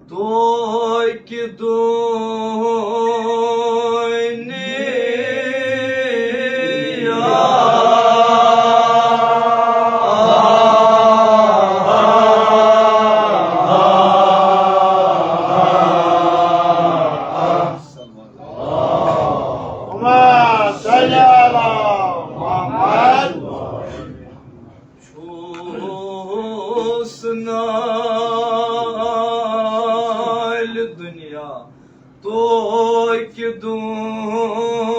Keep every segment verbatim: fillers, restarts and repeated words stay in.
توکہِ دُنیا۔ اللهم صل على محمد۔ چھُس نالہِ دُنیا توکہِ دُنیا۔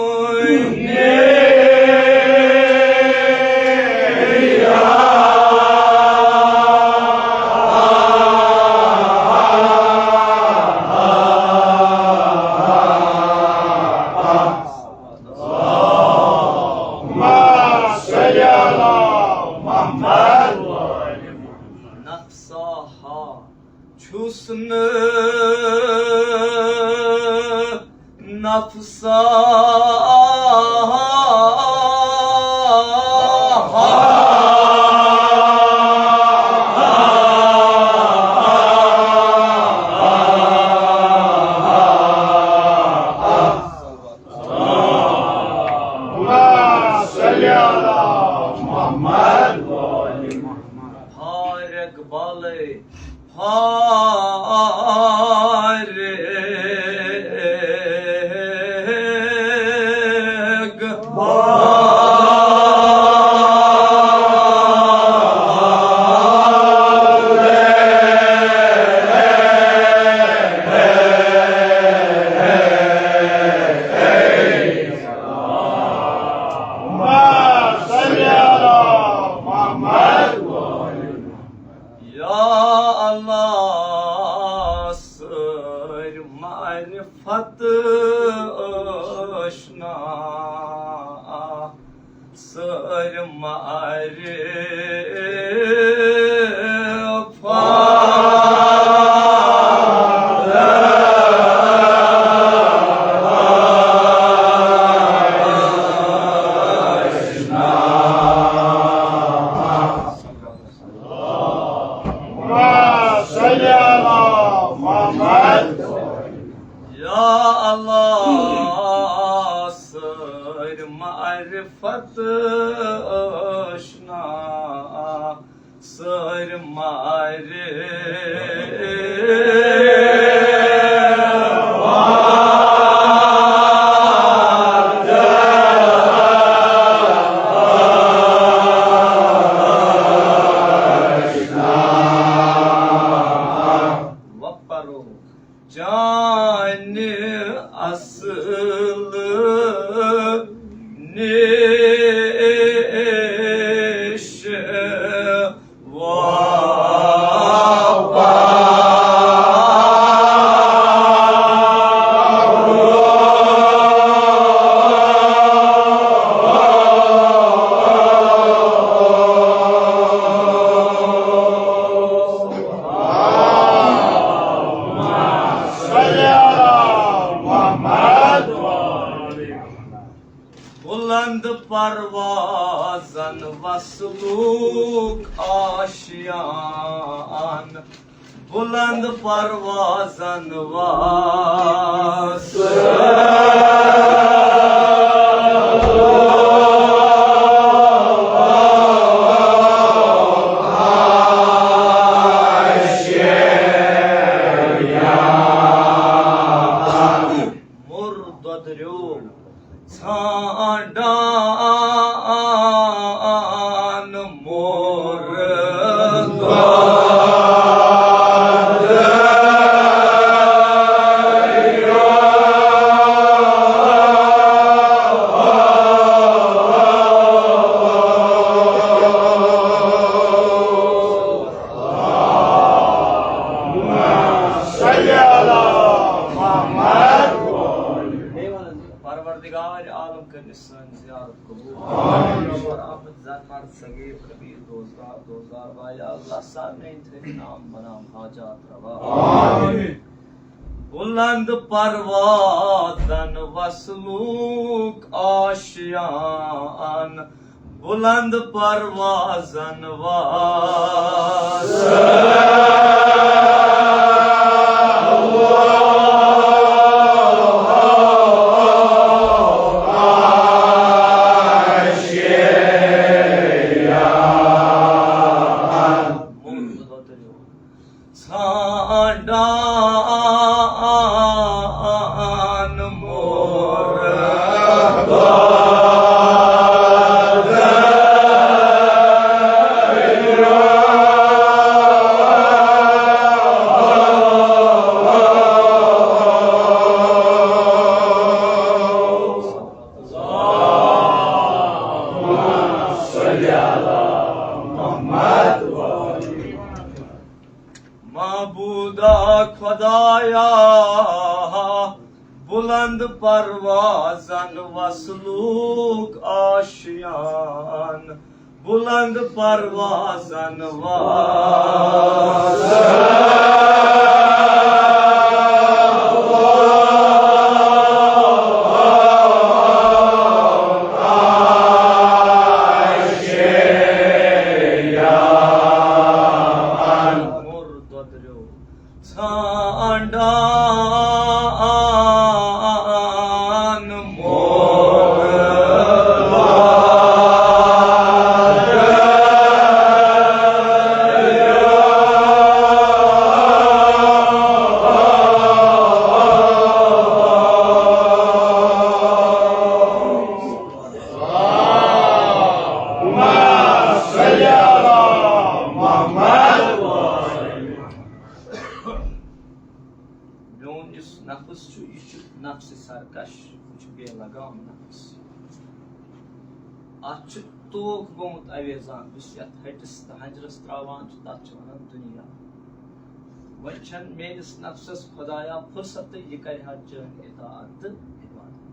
اللهم صل على محمد۔ نفسا ہا، چھُس نہٕ نفسا ہا۔ اللهم صل على محمد۔ فارغ بالے، فارغ اللهم صل على محمد۔ یا اللہ، سٲرۍ معرفت ٲشنا، سٲرۍ معرفت۔ اللهم صل على محمد۔ یا اللہ، سٲرۍ معرفت ٲشنا، سٲرۍ معرفت۔ وۄنۍ پرو چانہِ اصل نِش واپس۔ بلند پروازن وصلوک آشیان، بلند پروازن وصل۔ مُر دۄدریو ژھانٛڈان مُر دۄدریو۔ صلی علی محمد۔ پروردگار عالم کٔرِنۍ سٲنۍ زیارت قبول۔ آمین۔ اور آمد زن مرد صغیر کبیر دوستدار دوستدار بایا اللہ سارنٕے تھٲوِن نام بنام حاجات روا۔ آمین۔ بلند پروازن وصلوک آشیان، بلند پروازن وصل۔ ژھانڈان مور۔ معبودا خدایا، بلند پروازن وصلوک آشیان، بلند پروازن وصلوک آشیان۔ مور دۄدریو ژھانڈان مول۔ میون یُس نفس چھُ، یہِ چھُ نفسِ سرکش، یہِ چھُ بے لگام نفس۔ اَتھ چھُ توک گوٚمُت اویزان، یُس یَتھ ہٹِس تہٕ ہنجرس تراوان چھُ، تَتھ چھِ وَنان دُنیا۔ وۄنۍ چھَنہٕ میٲنِس نفسس خۄدایا فرصتٕے، یہِ کرِ ہا چٲنۍ اطاعت تہٕ عبادت۔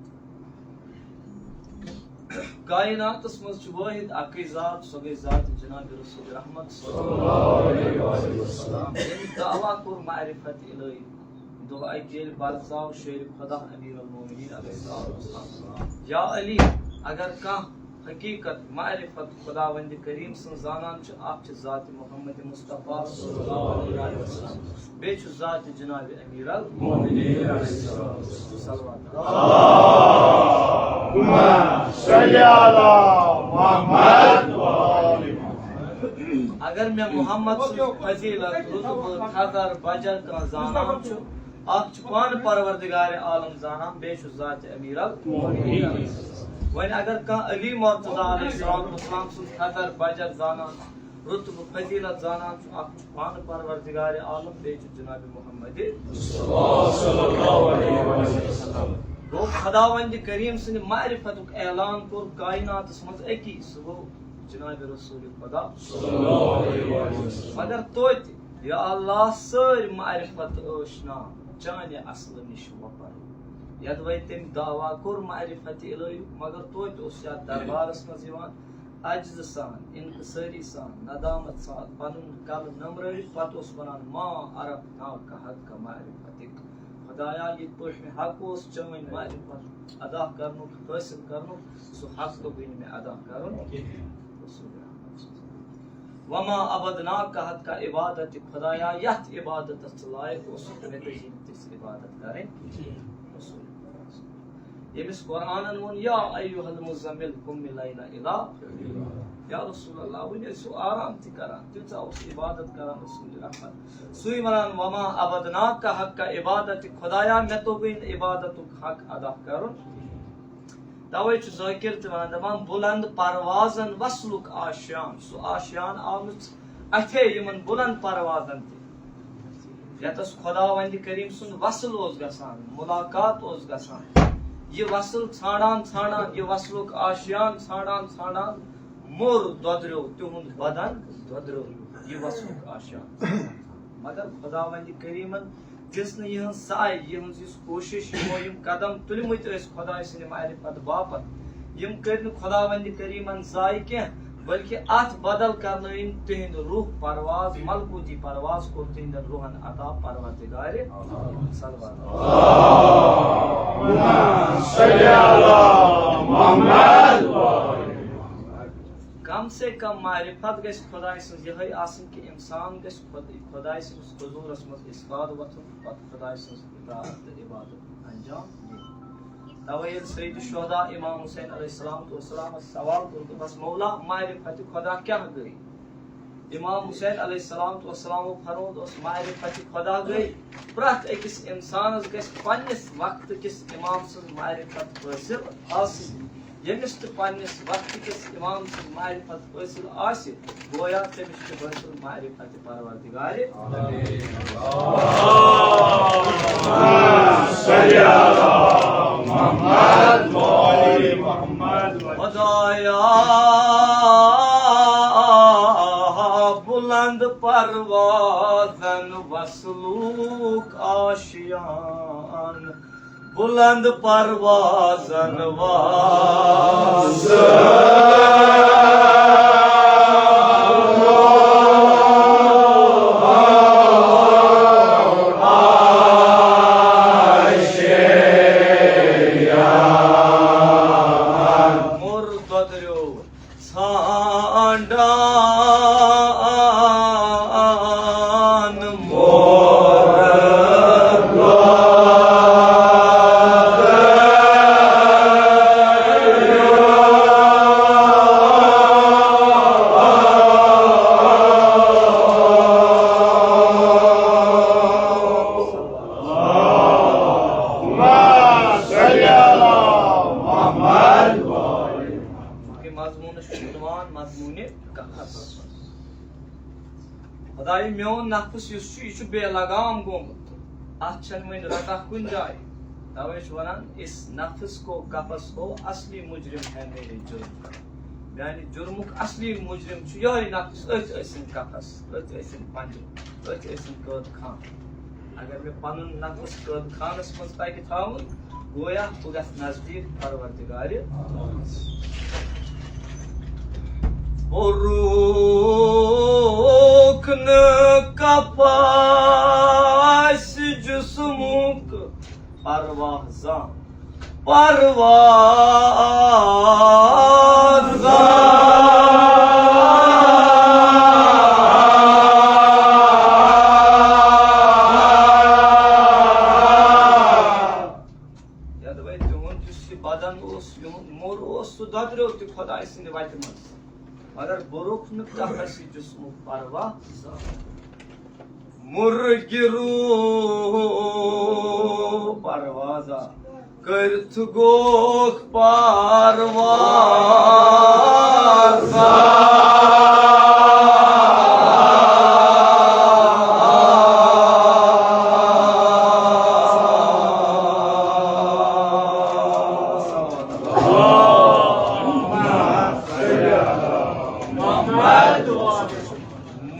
کائناتس منٛز چھُ وٲحد اکٕے ذات، سۄ گٔے ذات جناب رسول رحمت صلی اللہ علیہ وسلم۔ ییٚمۍ دعویٰ کوٚر معرفت الہی، دۄہ اکہِ ییٚلہِ برزاو شیر خدا امیر المومنین علیہ الصلوۃ والسلام، یا علی، اگر کانٛہہ حقیقت معرفت خداوند کریم سٕنٛز زانان چھُ، اکھ چھِ ذات محمد مصطفیٰ صلی اللہ علیہ وسلم، بیٚیہِ چھُ ذات جناب امیر المومنین علیہ الصلوۃ والسلام۔ صلوات۔ اللہم صل علی محمد و آل محمد۔ اگر مےٚ محمد سٕنٛز فضیلت، رتبہٕ، قدر، بجر کانٛہہ زانان چھُ، اکھ چھُ پانہٕ پروردگار عالم زانان، بیٚیہِ چھُ ذات امیر المومنین۔ وۄنۍ اگر کانٛہہ علی مرتضیٰ علیہ الصلوۃ والسلام سٕنٛز قدر، بجر زانان، رتبہٕ، فضیلت زانان چھُ، اکھ چھُ پانہٕ پروردگار عالم، بیٚیہِ چھُ جناب محمد مصطفیٰ صلی اللہ علیہ وسلم۔ گوٚو خداوند کریم سٕنٛدِ معرفتُک اعلان کوٚر کائناتس منٛز أکی، سُہ گوٚو جناب رسول خدا صلی اللہ علیہ وسلم۔ مگر توتہِ، یا اللہ، سٲرۍ معرفت ٲشنا چانہِ اصلہٕ نِش وۄپر۔ یدوے تٔمۍ دعویٰ کوٚر معرفت الہی، مگر توتہِ اوس یتھ دربارس منٛز یِوان عجزٕ سان، انکسٲری سان، ندامت سان پنُن کلہٕ نمرٲوِتھ، پتہٕ اوس ونان، ما عرفناک حق معرفتک۔ خدایا، یِتھ پٲٹھۍ مےٚ حق اوس چٲنۍ معرفت ادا کرنُک، حٲصِل کرنُک، سُہ حق توٚگُے نہٕ مےٚ ادا کرُن کِہیٖنۍ۔ رسول رحمت۔ وما عبدناک حق عبادت، خدایا، یتھ عبادتس ژٕ لایق اوسُکھ، مےٚ تٔجی نہٕ تِژھ عبادت کرٕنۍ کِہیٖنۍ۔ رسول رحمت۔ ییٚمِس قرآنن ووٚن، یا ایھا المزمل قم اللیل الا، یا رسول اللہ، وۄنۍ ٲسِو آرام تہِ کران، تیٖژاہ اوس عبادت کران رسول رحمت۔ سُے ونان، وما عبدناک حق عبادت، خدایا، مےٚ توٚگُے نہٕ عبادتُک حق ادا کرُن۔ توے چھُ ذاکر تہِ ونان، دپان، بلند پروازن وصلُک آشیان، سُہ آشیان آو نہٕ اتھے یِمن بلند پروازن تہِ۔ یتس خداوند کریم سُنٛد وصل اوس گژھان، ملاقات اوس گژھان۔ یہِ وصل ژھانڈان ژھانڈان، یہِ وصلُک آشیان ژھانڈان ژھانڈان، موٚر دۄدریو، تِہُنٛد بدن دۄدریو، یہِ وصلُک آشیان۔ مگر خداوند کریمن دِژ نہٕ یِہٕنٛز ساے، یِہٕنٛز یُس کوٗشِش، یِمو یِم قدم تُلمٕتۍ ٲسۍ خداے سٕنٛدِ معرفت باپتھ، یِم کٔرۍ نہٕ خداوند کریمن ضایع کینٛہہ، بلکہ اتھ بدل کرنٲوِن تِہنٛد روح پرواز، ملکوتی پرواز کوٚر تِہنٛدٮ۪ن روحن عطا پروردگارِ۔ صلوات۔ اللہم صل علی محمد۔ کم سے کم معرفت گژھِ خداے سٕنٛز یِہے آسٕنۍ کہِ انسان گژھِ خد-، خداے سٕنٛدِس حضورس منٛز استاد وۄتھُن، پتہٕ خداے سٕنٛز اطاعت تہٕ عبادت انجام دِنۍ۔ توے ییٚلہِ سید الشہداء امام حسین علیہ الصلوۃ والسلامس سوال کوٚر، دوٚپمس، مولا، معرفت خدا کیٛاہ گٔے؟ امام حسین علیہ السلام والسلام فرمود اوس، معرفت خدا گٔے پرٛٮ۪تھ أکِس اِنسانَس گژھِ پننِس وقتہٕ کِس امام سٕنٛز معرفت حٲصِل آسٕنۍ۔ ییٚمِس تہِ پننِس وقتہٕ کِس امام سٕنٛز معرفت حٲصِل آسہِ، گویا تٔمِس چھُ حٲصِل معرفت پروردگار۔ صلی علی محمد و آل محمد۔ خدایا، بلند پروازن وصلوک آشیان، بلند پروازن واز۔ مُر دۄدریو ژھانٛڈان مور۔ مضموٗنس چھُ عنوان مضموٗنِ قفس۔ خدایہِ، میون نفس یُس چھُ، یہِ چھُ بے لگام گوٚمُت، اتھ چھَنہٕ وۄنۍ رٹا کُنہِ جایہِ۔ توے چھُ ونان، اس نفس کو قفس ہو، اصلی مجرم ہے میرے جرم کا۔ میانہِ جرمُک اصلی مجرم چھُ یِہوٚے نفس، أتھۍ ٲسِن قفس، أتھۍ ٲسِن پنجہِ، أتھۍ ٲسِن قٲد خان۔ اگر مےٚ پنُن نفس قٲد خانس منٛز پکہِ تھاوُن، گویا بہٕ گژھٕ نزدیٖک پروردگارِ عالم۔ بوٚرُکھ نہٕ کپاس جسمُک پرواہ زانٛہہ، پرواہ زانٛہہ۔ یَدوَے تِہُنٛد یُس یہِ بدن اوس، یِہُنٛد موٚر اوس، سُہ دۄدریو تہِ خۄداے سٕنٛدِ وَتہِ منٛز۔ مگر بوٚرُکھ نہٕ کانٛہہ اَسہِ جسمُک پرواہ۔ مرغِ روح پروازا کٔرِتھ گوکھ پروازا۔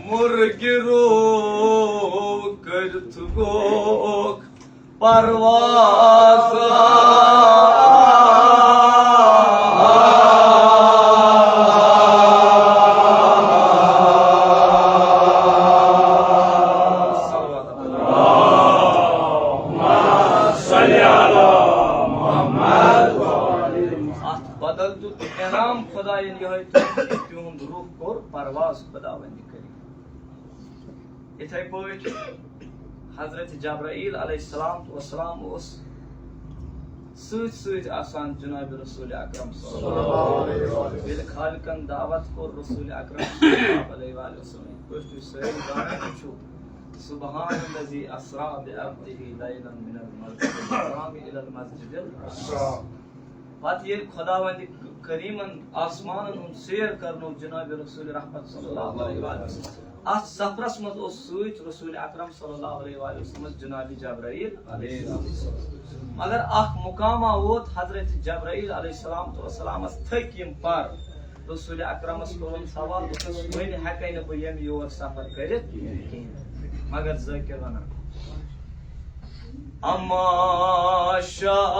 مرغِ روح کٔرِتھ گوکھ پروازا۔ اتھ بدل دیُت انعام خداین یِہوٚے، تِہُنٛد روح کوٚر پرواز خداوندِ کریم۔ یِتھے پٲٹھۍ حضرت جبرائیل علیہ السلام والسلام اوس سۭتۍ سۭتۍ آسان جناب رسول اکرم صلی اللہ علیہ وسلم۔ ییٚلہِ خالقن دعوت کوٚر رسول اکرم صلی اللہ علیہ وسلم، یِتھ پٲٹھۍ تُہۍ سٲری زانان چھِو، سبحان الذی اسرا بعبدہ لیلا من المسجد الحرام الی المسجد الاقصی۔ پتہٕ ییٚلہِ خداوند کریمن آسمانن ہُنٛد سیر کرنوو جناب رسول رحمت صلی اللہ علیہ وسلم، اتھ سفرس منٛز اوس سۭتۍ رسول اکرم صلی اللہ علیہ وسلم جناب جبرائیل علیہ السلام۔ مگر اکھ مقامہ ووت حضرت جبرائیل علیہ السلام تو السلامس تھٔکۍ یِم پر۔ رسول اکرمس کوٚرُن سوال، دوٚپُس، وۄنۍ ہٮ۪کَے نہٕ بہٕ ییٚمہِ یور سفر کٔرِتھ کِہیٖنۍ۔ مگر ذٲکِر وَنان، اما شاہ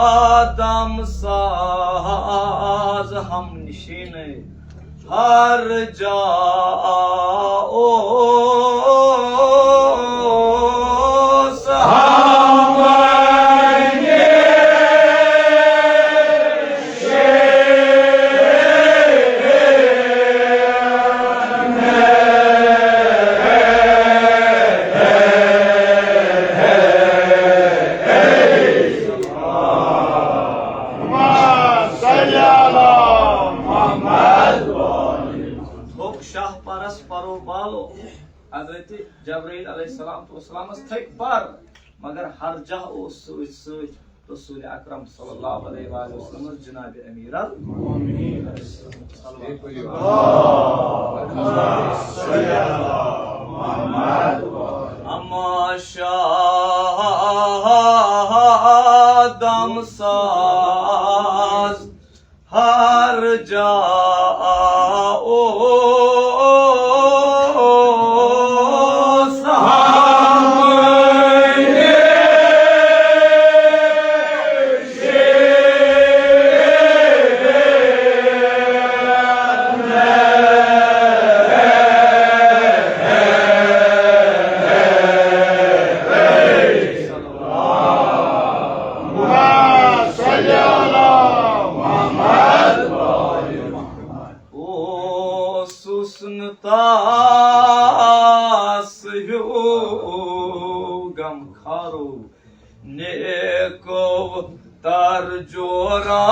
آدم ساز ہم نشین ہر جا اوس ہم شاہ پرس پرو بالو، حضرت جبرائیل علیہ السلام تو اسلامس تھکۍ پر، مگر ہر جاہ اوس سۭتۍ سۭتۍ رسول اکرم صلی اللہ علیہ وآلہ وسلم جناب امیر المومنین۔ اما شاہ دم ساز ہر جا اوس ہم اوسُس نہٕ تاس ہیوٗ غم خارو، نیکو تر جورا۔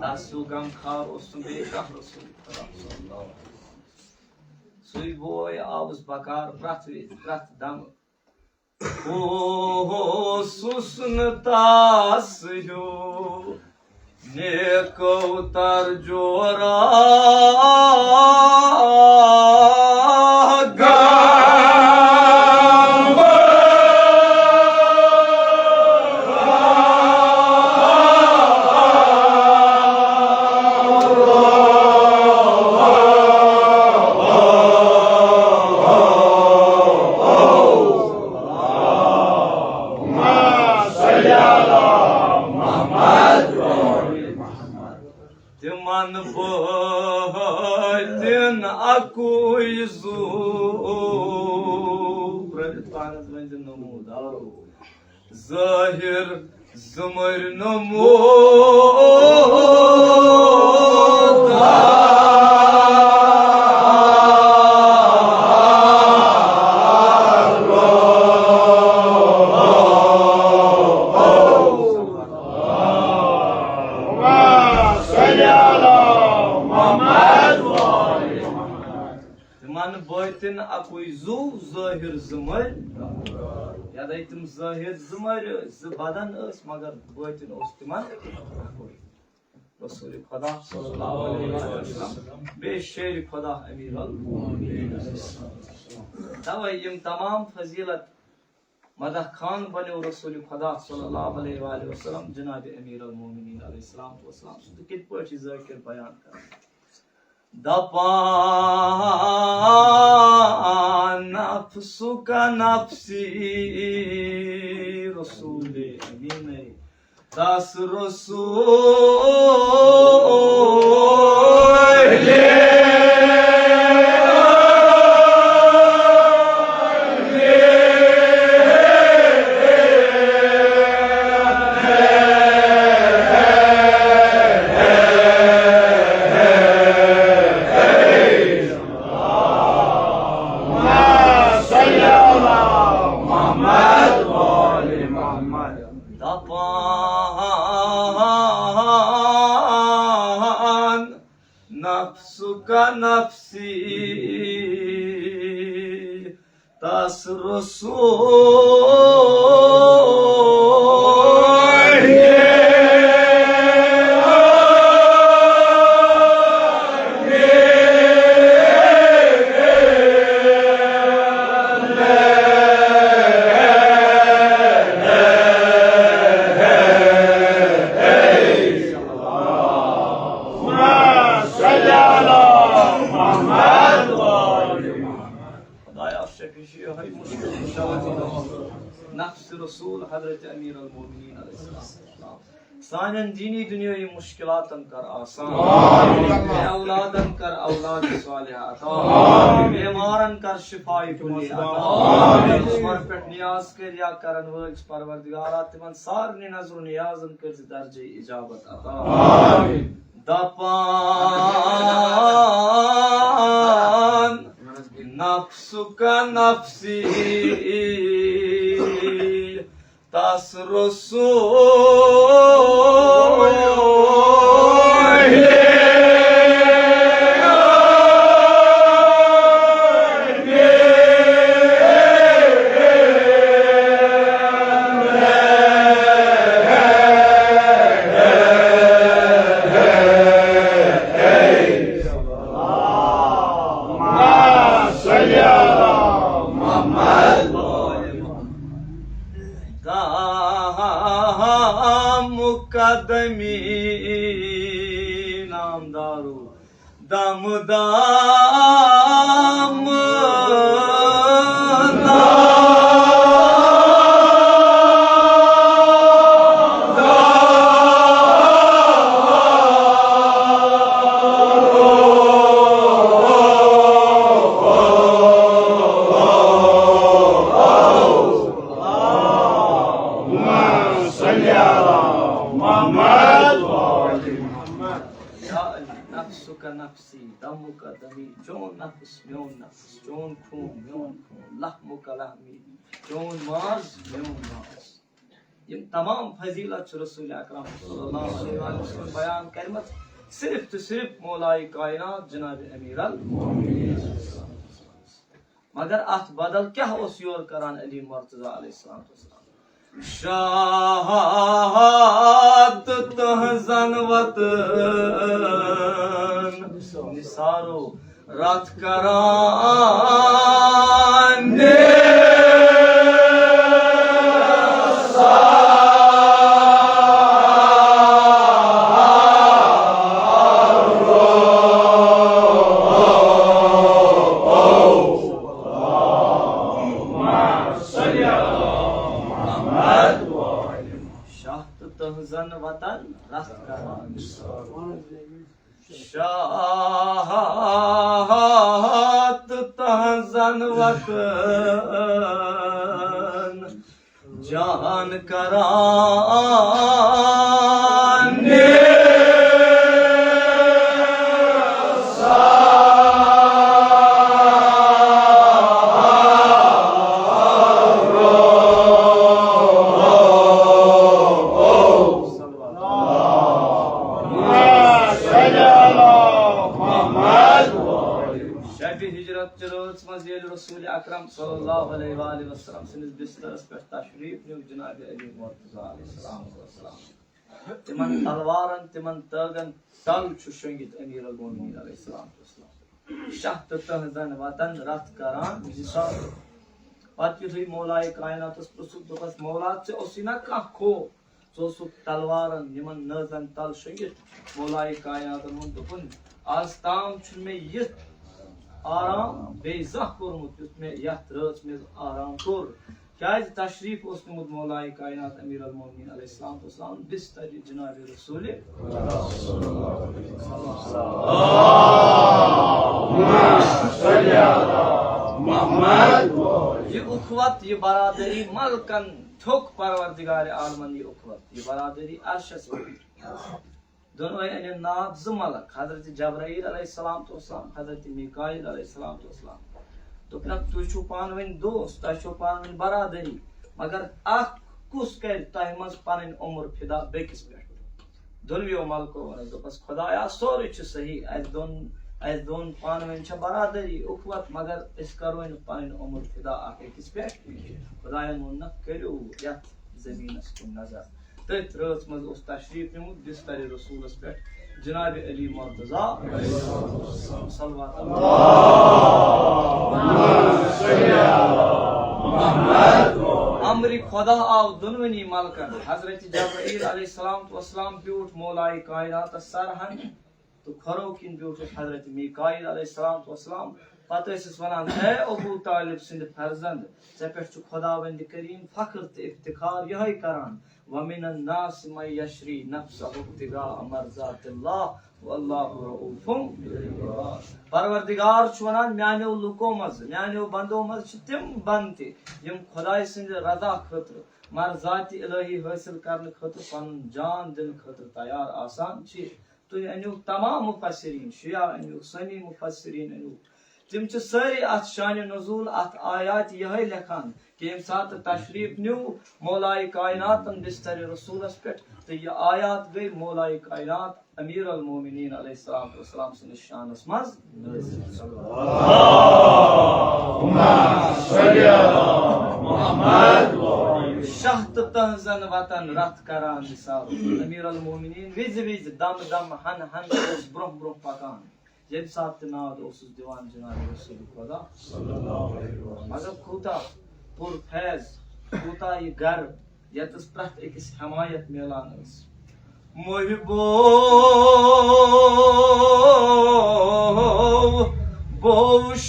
تاسو غم خار اوس نہٕ بیٚیہِ کانٛہہ رسول خدا صلی اللہ علیہ وسلم۔ سُے بوے آوُس بکار پرٛٮ۪تھ وِزِ، پرٛٮ۪تھ دمہٕ۔ اوسُس نہٕ تاس ہیوٗ نیکو تر جورا۔ تِمن بٲتِن اکُے زُو۔ پرٛٲرِتھ پانس ؤنۍ زِ نمودارو۔ ظٲہِر زٕ مٔرۍ نمودار۔ تِمن بٲتِن اکُے زُو، ظٲہِر زٕ مٔرۍ۔ یَتھ تِم ظٲہِر زٕ مٔرۍ ٲسۍ، زٕ بدن ٲسۍ، مگر بٲتِن اوس تِمن اکُے۔ رسول خدا صلی اللہ علیہ وسلم، بیٚیہِ شیر خدا امیر المومنین۔ توے یِم تمام فضیلت مدح خان بنیو رسول خدا صلی اللہ علیہ وآلہ وسلم، جناب امیر المومنین علیہ الصلوۃ والسلام سُنٛد کِتھ پٲٹھۍ چھِ ذٲکِر بیان کران؟ دپان نفسُک نفسی رسول امینے، تس رسول دپان نفسُک نفسی، تس رسول خدایا، شفیع، نفس رسول حضرت امیر المومنین علیہ السلام۔ سانٮ۪ن دینی دُنیٲیی مُشکِلاتَن کر آسان۔ آمین۔ بے اولادَن کر اولاد صالح عطا۔ آمین۔ بیمارَن کر شفاء کُلی عطا۔ آمین۔ یُس پٮ۪ٹھ نیاز کٔرۍ یا کرن وٲلۍ چھِ پروردگارا، تِمن سارنٕے نظر و نیازن کٔرۍ زِ درجے اجابت عطا۔ آمین۔ دپان نفسُک نفسی تس رسول مقدمی نامدارو دم دم یا علی، نفسک نفسی، دمک دمی، چون نفس، میون نفس، چون خون، میون خون، لحمک لحمی، چون ماز، میون ماز۔ یِم تمام فضیلت چھِ رسول اکرم صلی اللہ علیہ وآلہ وسلم بیان کٔرمٕژ صرف تہٕ صرف مولائے کائنات جناب امیر المومنین۔ مگر اتھ بدل کیٛاہ اوس یورٕ کران علی مرتضی علیہ السلام؟ شاہت تہنزن وطن نثارو رتھ کران۔ شاہ تہٕ تہنزن وطن رتھ کران۔ شاہ تہٕ تہنزن وطن جان کران۔ شبِ ہجرت چہِ رٲژ منٛز ییٚلہِ رسول اکرم صلی اللہ علیہ وآلہ وسلم سٕنٛدِس بسترس پٮ۪ٹھ تشریف نیوٗ جناب علی مرتضی علیہ السلام۔ تِمن تلوارن، تِمن تٲگن تل چھُ شۄنگِتھ امیر المومنین علیہ السلام۔ شاہ تہٕ تہنزن وطن رتھ کران نثار۔ پتہٕ یُتھُے مولائے کائناتس پرژھُکھ، دوٚپس، مولا، ژےٚ اوسُے نا کانٛہہ خوف؟ ژٕ اوسُکھ تلوارن یِمن نٲزن تل شۄنگِتھ۔ مولائے کائناتن ووٚن، دوٚپُن، از تام چھُنہٕ مےٚ یُتھ آرام بیٚیہِ زانٛہہ کوٚرمُت، یُتھ مےٚ یتھ رٲژ منٛز آرام کوٚر۔ کیازِ تشریف اوس نیومُت مولائے کائنات امیر المومنین علیہ السلام والسلام بستر جناب رسول۔ یہ اخوت، یہ برادری ملکن تھوٚک پروردگار عالمن، یہ اخوت، یہ برادری عرشس پٮ۪ٹھ۔ دۄنوَے أنِن ناد زٕ ملک، حضرت جبرائیل علیہ السلام والسلام، حضرت میکائیل علیہ السلام والسلام۔ دوٚپنکھ، تُہۍ چھِو پانہٕ ؤنۍ دوست، تۄہہِ چھو پانہٕ ؤنۍ برادری، مگر اکھ کُس کرِ تۄہہِ منٛز پنٕنۍ عمر فدا بیٚکِس پٮ۪ٹھ؟ دۄنوٕیو ملکو ووٚنُس، دوٚپُس، خدایا، سورُے چھُ صحیح، اَسہِ دۄن، اَسہِ دۄن پانہٕ ؤنۍ چھےٚ برادری، اخوت، مگر أسۍ کرو نہٕ پنٕنۍ عمر فدا اکھ أکِس پٮ۪ٹھ۔ خدایَن ووٚننکھ، کٔرِو یتھ زٔمیٖنَس کُن نظر۔ تٔتھۍ رٲژ منٛز اوس تشریف نیومُت بستر رسولس پٮ۪ٹھ جناب علی مرتضی۔ صلوات۔ امر خدا آو دۄنوٕنی ملکن، حضرت جبرائیل علیہ السلام والسلام بیوٗٹھ مولائے کائناتس سرہن، تہٕ کھۄرو کِنۍ بیوٗٹھُس حضرت میکائیل علیہ السلام والسلام۔ پتہٕ ٲسِس ونان، اے ابو طالب سٕنٛدِ فرزند، ژےٚ پٮ۪ٹھ چھُ خداوندِ کریم فخر تہٕ افتخار یِہوٚے کران، ومن الناس من یشری نفسہ ابتغاء مرضات اللہ واللہ رؤوف بالعباد۔ پروردگار چھُ ونان، میانیو لُکو منٛز، میانیو بندو منٛز چھِ تِم بندٕ تہِ، یِم خداے سٕنٛدِ رضا خٲطرٕ، مرضات الہی حٲصِل کرنہٕ خٲطرٕ پنُن جان دِنہٕ خٲطرٕ تیار آسان چھِ۔ تُہۍ أنِو تمام مفسرین، شیعہ أنِو، سنی مفسرین أنِو۔ تِم چھِ سٲری اتھ شانِ نزول، اتھ آیات یِہوٚے لیکھان کہِ ییٚمہِ ساتہٕ تشریف نیوٗ مولائے کائناتن بستر رسولس پٮ۪ٹھ، تہٕ یہِ آیات گٔے مولائے کائنات امیر المومنین علیہ الصلوۃ والسلام سٕنٛدِس شانس منٛز نٲزِل۔ شاہ تہٕ تہنٛزن وتن رتھ کران نثار۔ امیر المومنین وِزِ وِزِ، دم دم، ہن ہن اوس برونٛہہ برونٛہہ پکان۔ ییٚمہِ ساتہٕ تہِ ناد اوسُس دِوان جناب رسول خدا۔ مگر کوٗتاہ پُر فیض، کوٗتاہ یہِ گرٕ، ییٚتس پرٛٮ۪تھ أکِس حمایت میلان ٲس۔ محبو، بو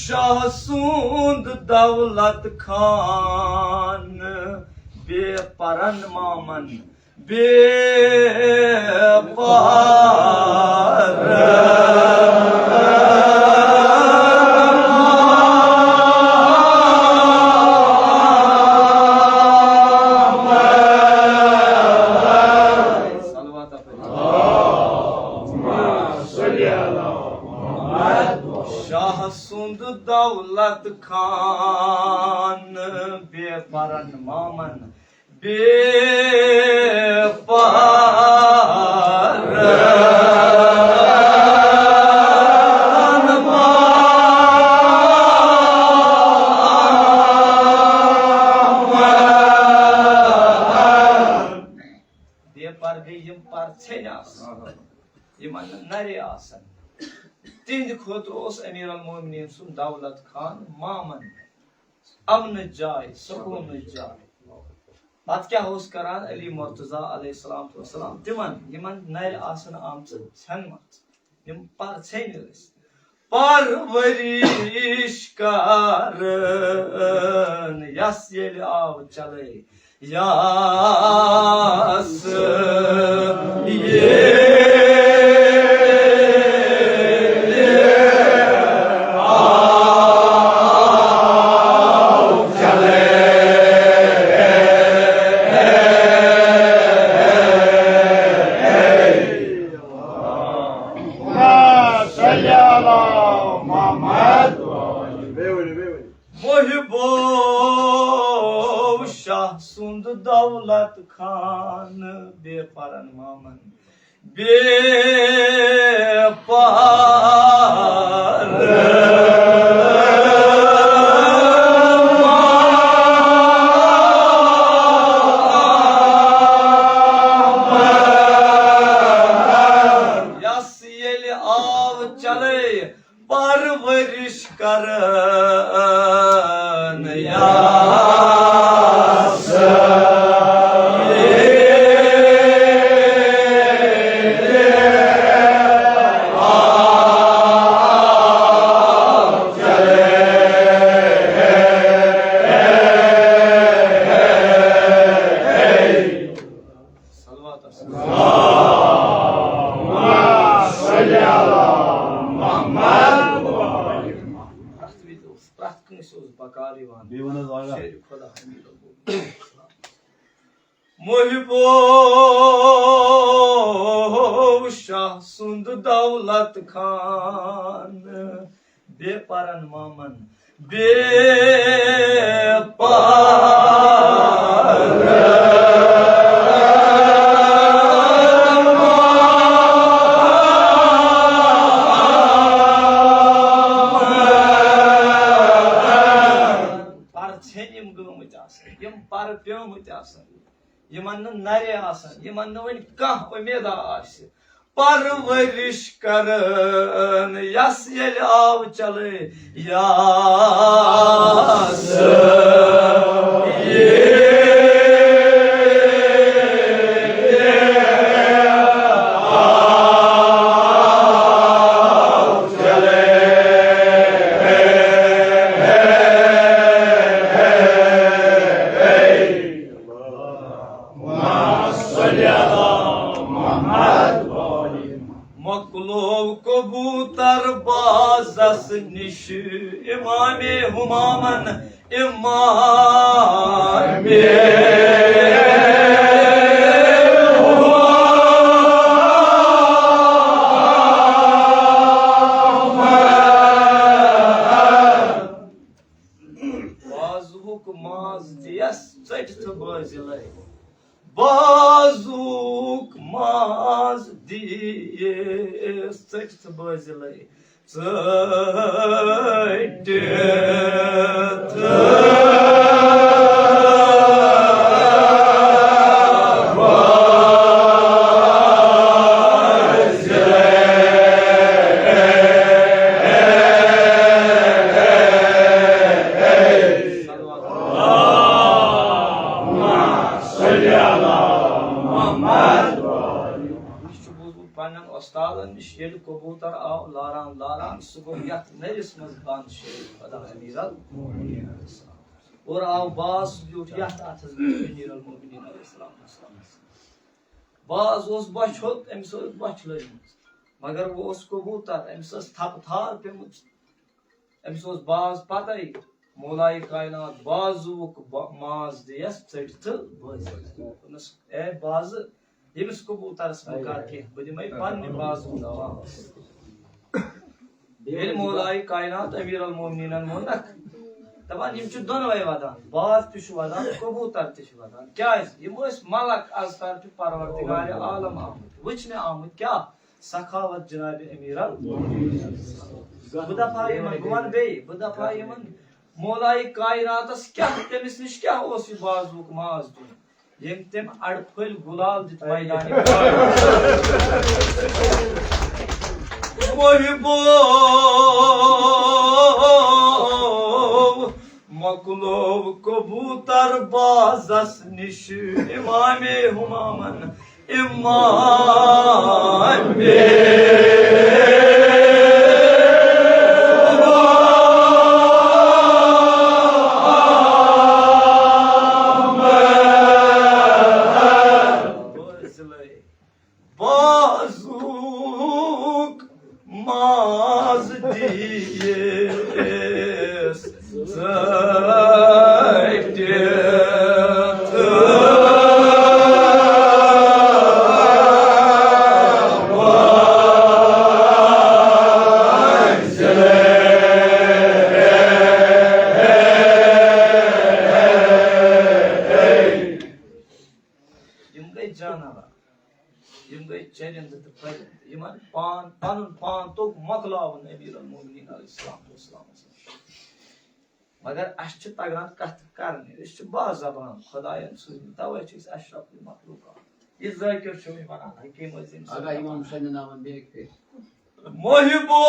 شاہ سُنٛد دولت خان، بے پرن مامن، بے پار۔ صلوات پٔرِو۔ شاہ سُنٛد دولت خان، بے پرن مامن، بے پار۔ بے پردٕ یِم پرژھینۍ آسن، یِمن نہٕ نرِ آسن، تِہنٛدِ خٲطرٕ اوس امیر المومنین سُنٛد دولت خان مامن۔ امنٕچ جاے، سکوٗنٕچ جاے۔ پتہٕ کیٛاہ اوس کران علی مرتضیٰ علیہ الصلوۃ والسلام تِمن، یِمن نرِ آسن آمژٕ ژھٮ۪نمژٕ، یِم پرژھینۍ ٲسۍ؟ پرورش کرن یس ییٚلہِ آو چلے، یس ییٚلہِ آو چلے۔ محبو شاہ سُنٛد دولت خان، بے پرن مامن، بے پار۔ یس ییٚلہِ آو چلے، پرورش کرن یس صلوات۔ پرٛٮ۪تھ وِزِ اوس، پرٛٮ۪تھ کٲنٛسہِ اوس بکار یِوان۔ بیٚیہِ وَن حظ واریاہ۔ شیرِ خۄدا حمیٖد۔ محبو شاہ سُنٛد دولت خان، بے پرن مامن، بے پار۔ پرٕ ژھیٚنۍ یِم گٲمٕتۍ آسن، یِم پرٕ پیومٕتۍ آسن، یِمن نہٕ نرے آسن، یِمن نہٕ وۄنۍ کانٛہہ اُمیدا آسہِ۔ پرورش کرن یس ییٚلہِ آو چلے، یس ییٚلہِ آو چلے۔ نِش امام ہمامن امام بازُک ماز دِیَس ژٔٹِتھ بٲزِلَے۔ بازُک ماز دِیَس ژٔٹِتھ بٲزِلَے۔ ژٔٹِتھ اَسہِ چھُ بوٗزمُت پننٮ۪ن وۄستادن نِش، ییٚلہِ کبوٗتر آو لاران لاران، سُہ گوٚو یتھ نٔرِس منٛز بند شیخ خدا امیر المومنین علیہ السلام۔ اور آو باز، سُہ بیوٗٹھ یتھ اتھس منٛز امیر المومنین علیہ السلام۔ باز اوس بۄچھِ ہوٚت، أمِس ٲس بۄچھِ لٔجمٕژ، مگر وۄنۍ اوس کبوٗتر، أمِس ٲس تھپہٕ تھار پیمٕژ۔ أمِس اوس باز پَتَے، مولایہِ کاینات بازُک با-، ماز دِیَس ژٔٹِتھ بٲزِلَے۔ دوٚپنَس، "اے بازٕ، ییٚمِس کبوٗترَس بہٕ کَرٕ کینٛہہ، بہٕ دِمَے پنٛنہِ بازُک ماز۔" ییٚلہِ مولایہِ کاینات امیر المومنینن ووٚنکھ، دَپان، یِم چھِ دۄنوَے وَدان، باز تہِ چھُ وَدان، کبوٗتر تہِ چھُ وَدان۔ کیٛازِ؟ یِم ٲسۍ ملک از طرفِ پروردگار عالم آمٕتۍ، وٕچھنہِ آمٕتۍ۔ کیٛاہ؟ سخاوت جناب امیر ال۔ بہٕ دپہٕ ہا یِمن، بہٕ ونہٕ بیٚیہِ، بہٕ دپہٕ ہا یِمن، مولایہِ کائناتس کیٛاہ، تٔمِس نِش کیٛاہ اوس یہِ بازوُک ماز دیُن، ییٚمۍ تٔمۍ اڑٕ پھٔلۍ گُلال دِتھ میدانہِ۔ محبو مۄکلوو کبوتر بازس نِش امام ہمامن۔ امام بازُک ماز دِیِس ژٔٹِتھ۔ یِم گٔے جانور، یِم گٔے چرندٕ تہٕ پرندٕ، یِمن پان، پنُن پان توٚگ مۄکلاوُن امیر المومنین علیہ الصلوۃ والسلام۔ مگر اَسہِ چھِ تگان کتھٕ کرنہِ، أسۍ چھِ با زبان خداین سوٗزمٕتۍ، توے چھِ أسۍ اشرف المخلوقات۔ یہِ ذٲکر چھُ وۄنۍ ونان، حکیم عظیم صٲب۔ اگاہ امام حسین ناون بیٚیہِ اکہِ پھِرِ۔ محبو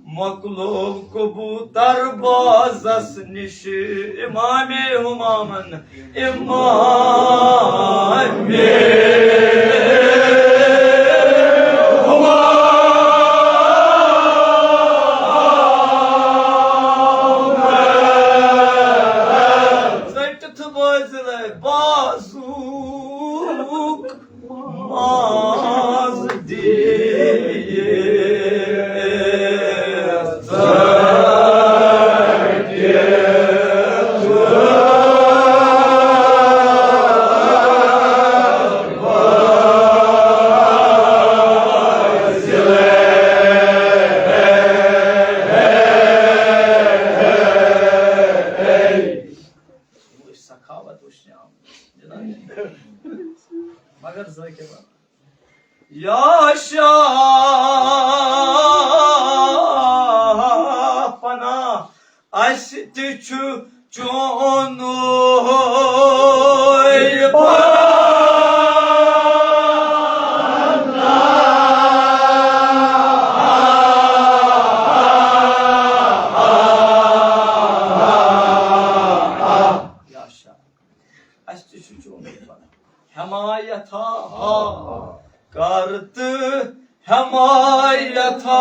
مۄکلوو کبوتر بازس نِش امام ہمامن۔ امام ژٔٹِتھ بٲزِلے بازُک ماز دِیِس ژٔٹِتھ۔ یِم ٲسۍ سخاوت وٕچھنہِ آمٕتۍ، جناب۔ مگر ذٲکر بابا، یا شاہ پناہ، اَسہِ تہِ چھُ چونُے پناہ۔ یا شاہ۔ اَسہِ تہِ چھُ چون پناہ۔ حمایتھا ہا کر تہٕ حمایتھا۔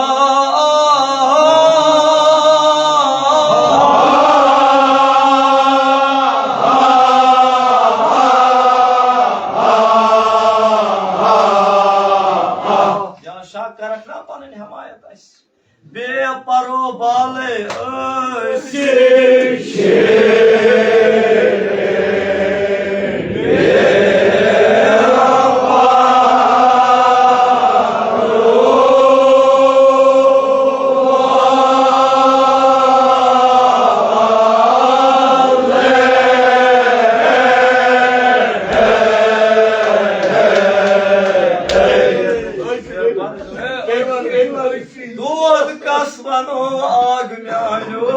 دود کس ونو آگ میانیو۔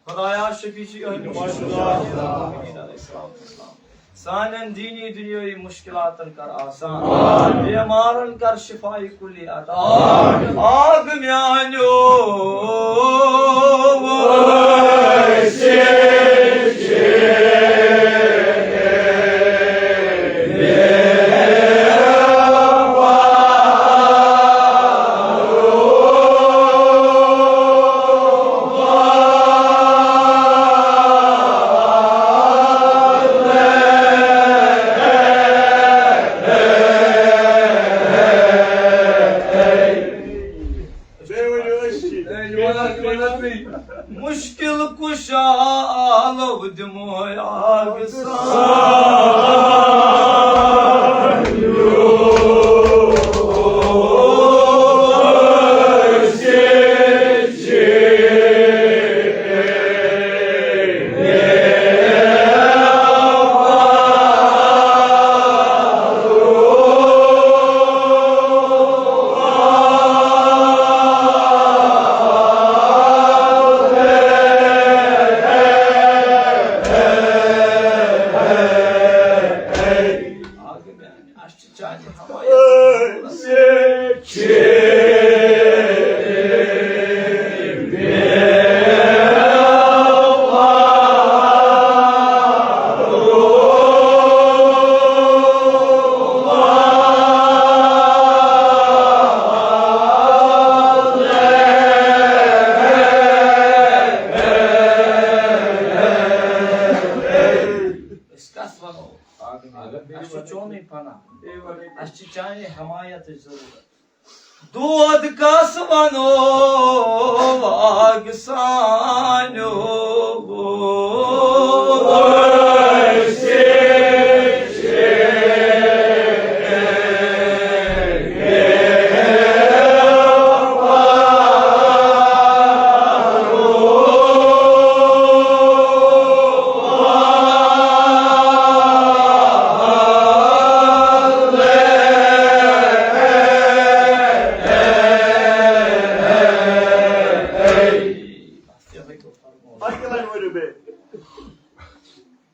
خدایا شفیع چھ یہے مشکلات۔ سانٮ۪ن دینی دنیٲیی مشکلاتن کر آسان۔ بیمارن کر شفاء کلی عطا۔ آگ میانیو۔ مشکل کشا لو دمو آگ سان۔ أسۍ کَس وَنو؟ اَسہِ چھُ چونُے پناہ۔ اَسہِ چھِ چانہِ حمایتٕچ ضروٗرت۔ دود کس ونو آگ سانیو۔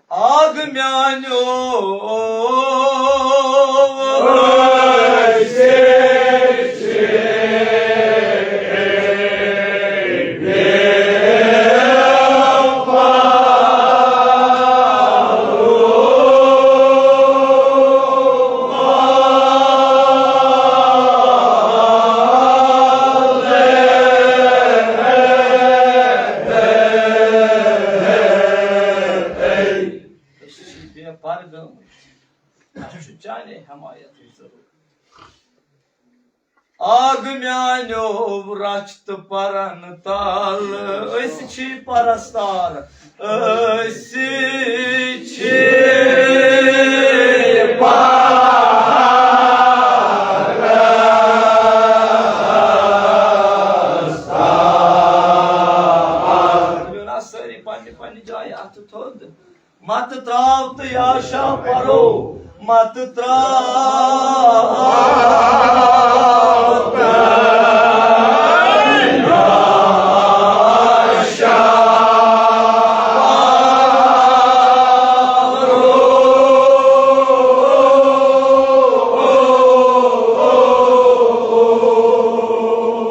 آگ میانیو۔ أسۍ چھِ بے پردٕ گٔمٕتۍ۔ اَسہِ چھُ چانہِ حمایتٕچ ضروٗرت۔ آگ میانیو رچھ تہٕ پرن تل، أسۍ چھِ پرستار، أسۍ چھِ پرستار۔ تُلِو نا سٲری پننہِ پننہِ جایہِ اَتھٕ تھوٚد۔ مت تراو تہٕ یا شاہ پرو، مت تراو تہٕ یا شاہ پرو۔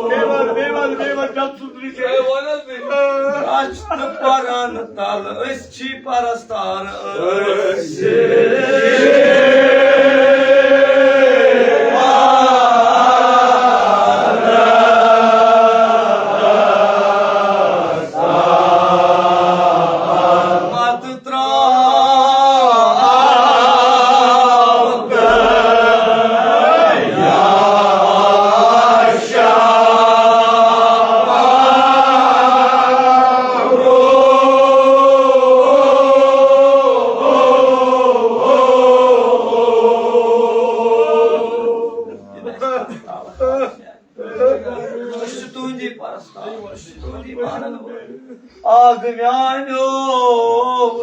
بیول، بیول، بیول، جلد سُترِ سے۔ رچھ تہٕ پرن تل أسۍ چھی پرستار أسۍ۔ مت ترٛاو أسۍ چھِ تُہنٛدی پرستار، أسۍ چھِ تُہنٛدی مانن وٲلۍ۔ آگ میانیو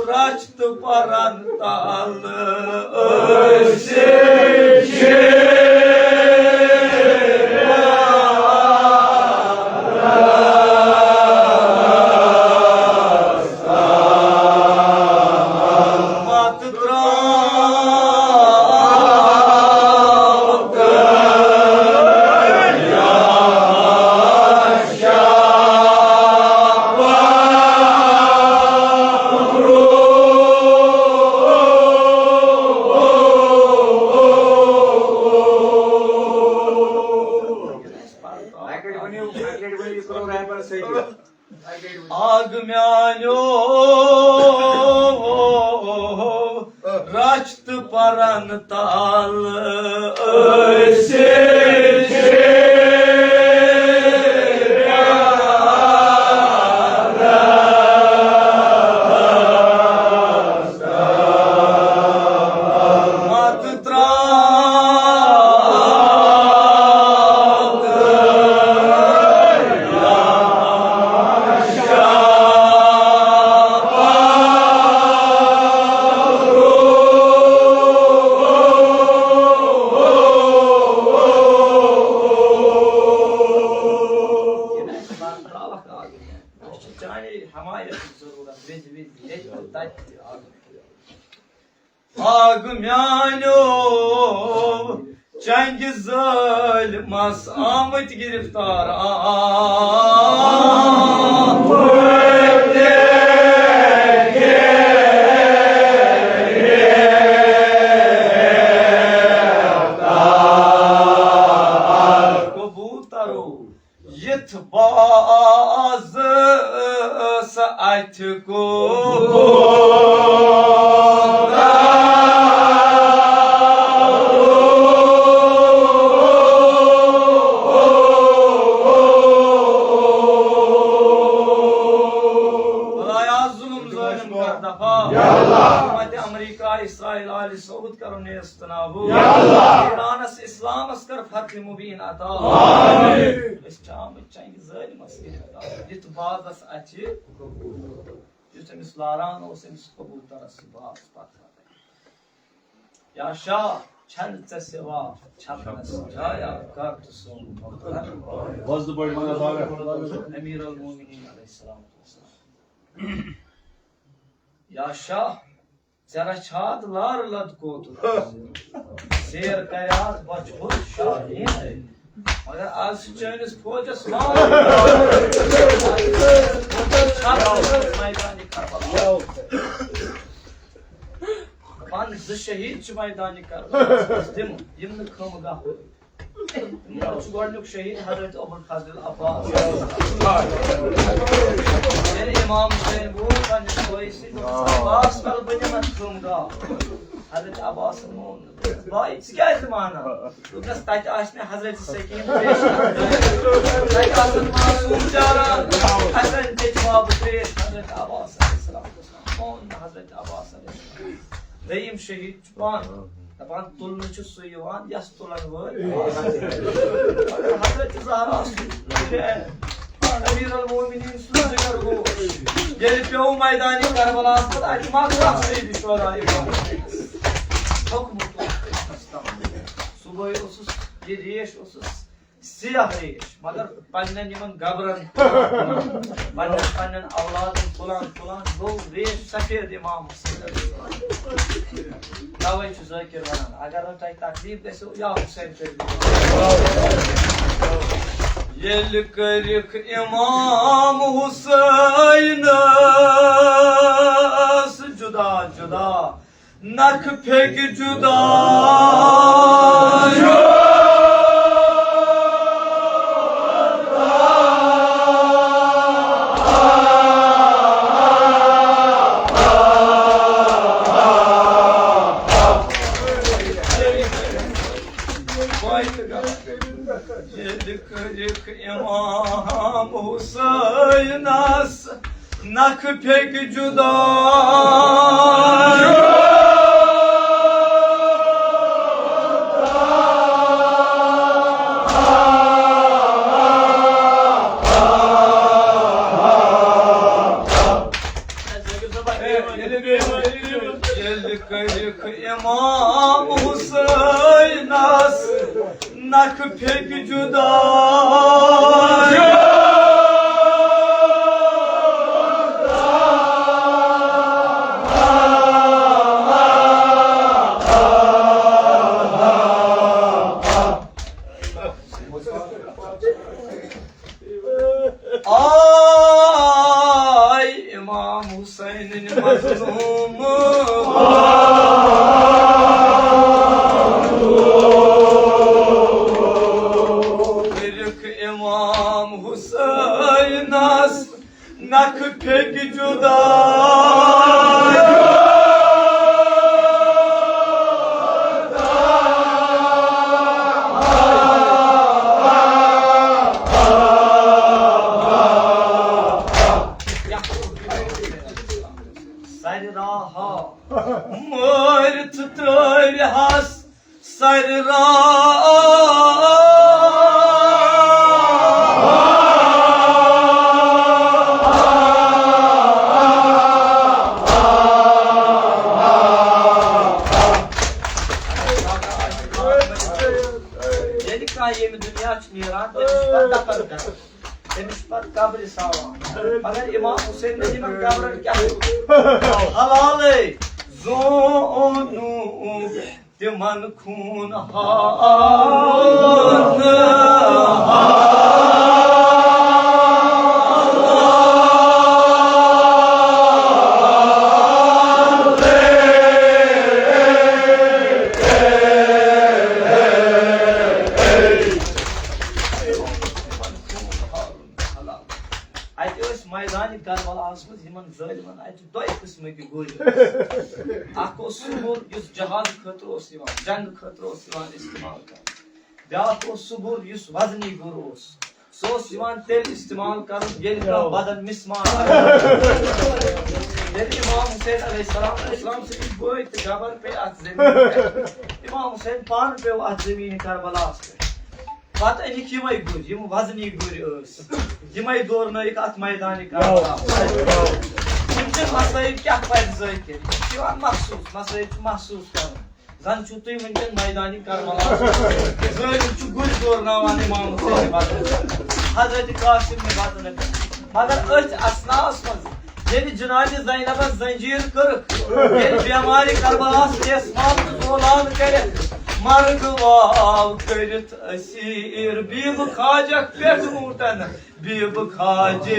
رچھ تہٕ پرن تل أسۍ چھِ مت ترٛاو آگ میانیو رچھ تہٕ پرن تل أسۍ چھِ مت ترٛاو ترٛاوکھ آگ۔ اَسہِ چھِ چانے حمایتٕچ ضروٗرت، وِزِ وِزِ ییٚتہِ تہِ تَتہِ تہِ آگ۔ آگ میانیو چنگہِ ظٲلمس آمٕتۍ گرفتار آمٕتۍ۔ کبوترو یتھ باز س اتھ کو خدایا، ظلم ظٲلم کر دفا۔ یا اللہ۔ حکومت امریکہ، اسرائیل، آل سعود کرو نیست نابود۔ یا اللہ۔ ایرانس اسلامس کر فتح مبین عطا۔ آمین۔ أسۍ چھِ آمٕتۍ چنگہِ ظٲلمس گرفتار۔ یُتھ بازس اَتھِ، یُتھ أمِس لاران اوس، أمِس کبوترس یہِ باز پتہٕ پتہٕ۔ یا شاہ، چھنہٕ ژےٚ سوا چھپنس جایا، کر تہٕ سون مقدر۔ وۄزٕ پٲٹھۍ ونان باغا۔ امیر المومنین علیہ السلام۔ یا شاہ، ژےٚ رچھِ ہا لارٕ لد کوتُر۔ سیر کرِ ہا بۄچھِ ہُنٛد شاہیٖن۔ مگر از چھِ چٲنِس فوجس مارُن۔ میدانِ کربلا۔ دپان زٕ شہیٖد چھِ میدانِ کربلا۔ دِم، یِم نہٕ خٲمہٕ گاہ وٲتۍ۔ یِمو چھُ گۄڈٕنیُک شہیٖد حضرت ابوالفضل عباس۔ ییٚلہِ امام حسین ووت پننِس بٲیِس سۭتۍ، دوٚپُس، "عباس، تَلہٕ بہٕ نِمَتھ خٲمہٕ گاہ؟" حضرت عباسن مون نہٕ۔ دوٚپُس، "بھائی، ژٕ کیٛازِ نہٕ مانان؟" دوٚپنَس، "تَتہِ آسہِ مےٚ حضرت سکیٖن پیش۔ تَتہِ آسَن معصوم چاران۔ اَتٮ۪ن تہِ چھُ بابہٕ پیش۔" حضرت عباس علیہ السلام دوٚپُس، مون نہٕ حضرت عباس علیہ السلام۔ دوٚیِم شہیٖد چھُ پانہٕ۔ دپان، تُلنہٕ چھُ سُہ یِوان، یَس تُلن وٲلۍ۔ حضرت زہرا سُنٛد نوٗرِ عین، امیر المومنین سُنٛد ذکر گوٚو۔ ییٚلہِ پیوٚو میدانِ کربلاہَس پٮ۪ٹھ، اَتہِ ما کانٛہہ سید شہدا یِوان؟ حُکمُک اوس تٔمِس تام۔ صُبحٲے اوسُس یہِ ریش اوسُس سیاہ ریش، مگر پننٮ۪ن یِمن گبرن، پننٮ۪ن، پننٮ۪ن اولادن تُلان تُلان گوٚو ریش سفید امام حسین علیہ السلام۔ توے چھُ ذٲکر ونان، اگر نہٕ تۄہہِ تکلیف گژھیو، یا حسین کٔرِو۔ ییٚلہِ کٔرِکھ امام حسینس جدا جدا، نکھٕ پھیٚکہِ جدا۔ ییٚلہِ کٔرِکھ امام حسینس نکھٕ پھیٚکہِ جدا۔ ییٚلہِ کٔرِکھ امام حسینس نکھٕ پھیٚکہِ جدا۔ آے امام حسین مظلوم۔ کٔرِکھ امام حسینس نکھٕ پھیٚکہِ جدا۔ سرِ راہا مٲرِتھ ترٛٲوِہَس سرِ راہ۔ ییٚلہِ کانٛہہ ییٚمہِ دُنیا چھُ نیران، تٔمِس چھُ پتہٕ دفن کران۔ تٔمِس چھُ پتہٕ قبرِ ساوان۔ مگر امام حسین نہٕ یِمن قبرن کیٛاہ چھُ؟ حلالے زونُکھ تِمن خوٗن حال۔ اَتہِ ٲسۍ میدانِ کربلاہَس منٛز یِمن ظٲلمن اَتہِ دۄیہِ قٕسمٕکۍ گُرۍ ٲسۍ۔ اکھ اوس سُہ گُر یُس جہاد خٲطرٕ اوس یِوان، جنگ خٲطرٕ اوس یِوان استعمال کرنہٕ۔ بیٛاکھ اوس سُہ گُر یُس وزنی گُر اوس۔ سُہ اوس یِوان تیٚلہِ استعمال کرنہٕ ییٚلہِ کانٛہہ بدن مسمار آسہِ۔ ییٚلہِ امام حسین علیہ السلام، السلام سٕنٛدۍ بٲے تہٕ گبر پیٚیہِ اتھ زٔمیٖنہِ پٮ۪ٹھ۔ امام حسین پانہٕ پیوٚو اتھ زٔمیٖنہِ کربلاہس پٮ۪ٹھ۔ پتہٕ أنِکھ یِمے گُرۍ، یِم وزنی گُرۍ ٲسۍ۔ یِمے دورنٲیِکھ اتھ میدانہِ کربلا۔ یِم چھِ مسٲیِب کیٛاہ پزِ زٲکِتھ؟ یہِ چھُ یِوان محسوٗس، مسٲیِب چھُ محسوٗس کرُن۔ زن چھِو تُہۍ وٕنکیٚن میدانہِ کربلا۔ ظٲلِم چھُ گُرۍ دورناوان امام حسین بدلہٕ۔ حضرت قاسم نہِ بدلہٕ۔ مگر أتھۍ اثناہس منٛز ییٚلہِ جناب زینبس زنجیٖر کٔرٕکھ، ییٚلہِ بیمارِ کربلاہس ریسمان تہٕ زولان کٔرِتھ، مرگ واو کٔرِتھ اسیٖر بیٖبہٕ خواجہ پٮ۪ٹھ اوٗنٹن، بیٖبہٕ خواجہ۔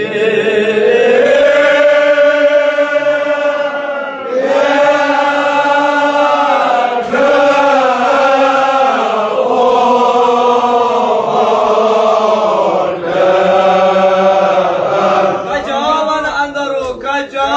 کجاوَن اندرو کجا۔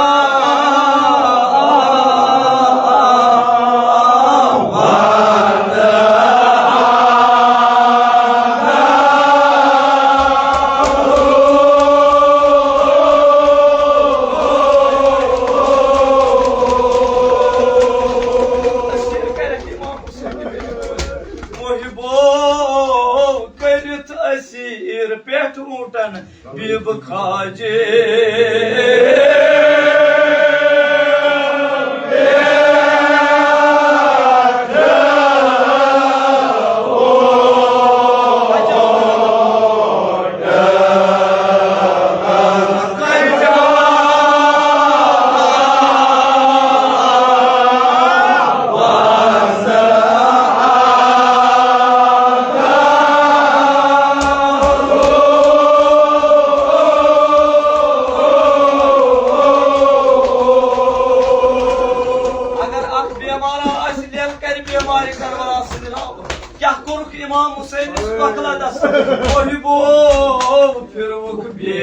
عقلہ دست محبو پھرُکھ بے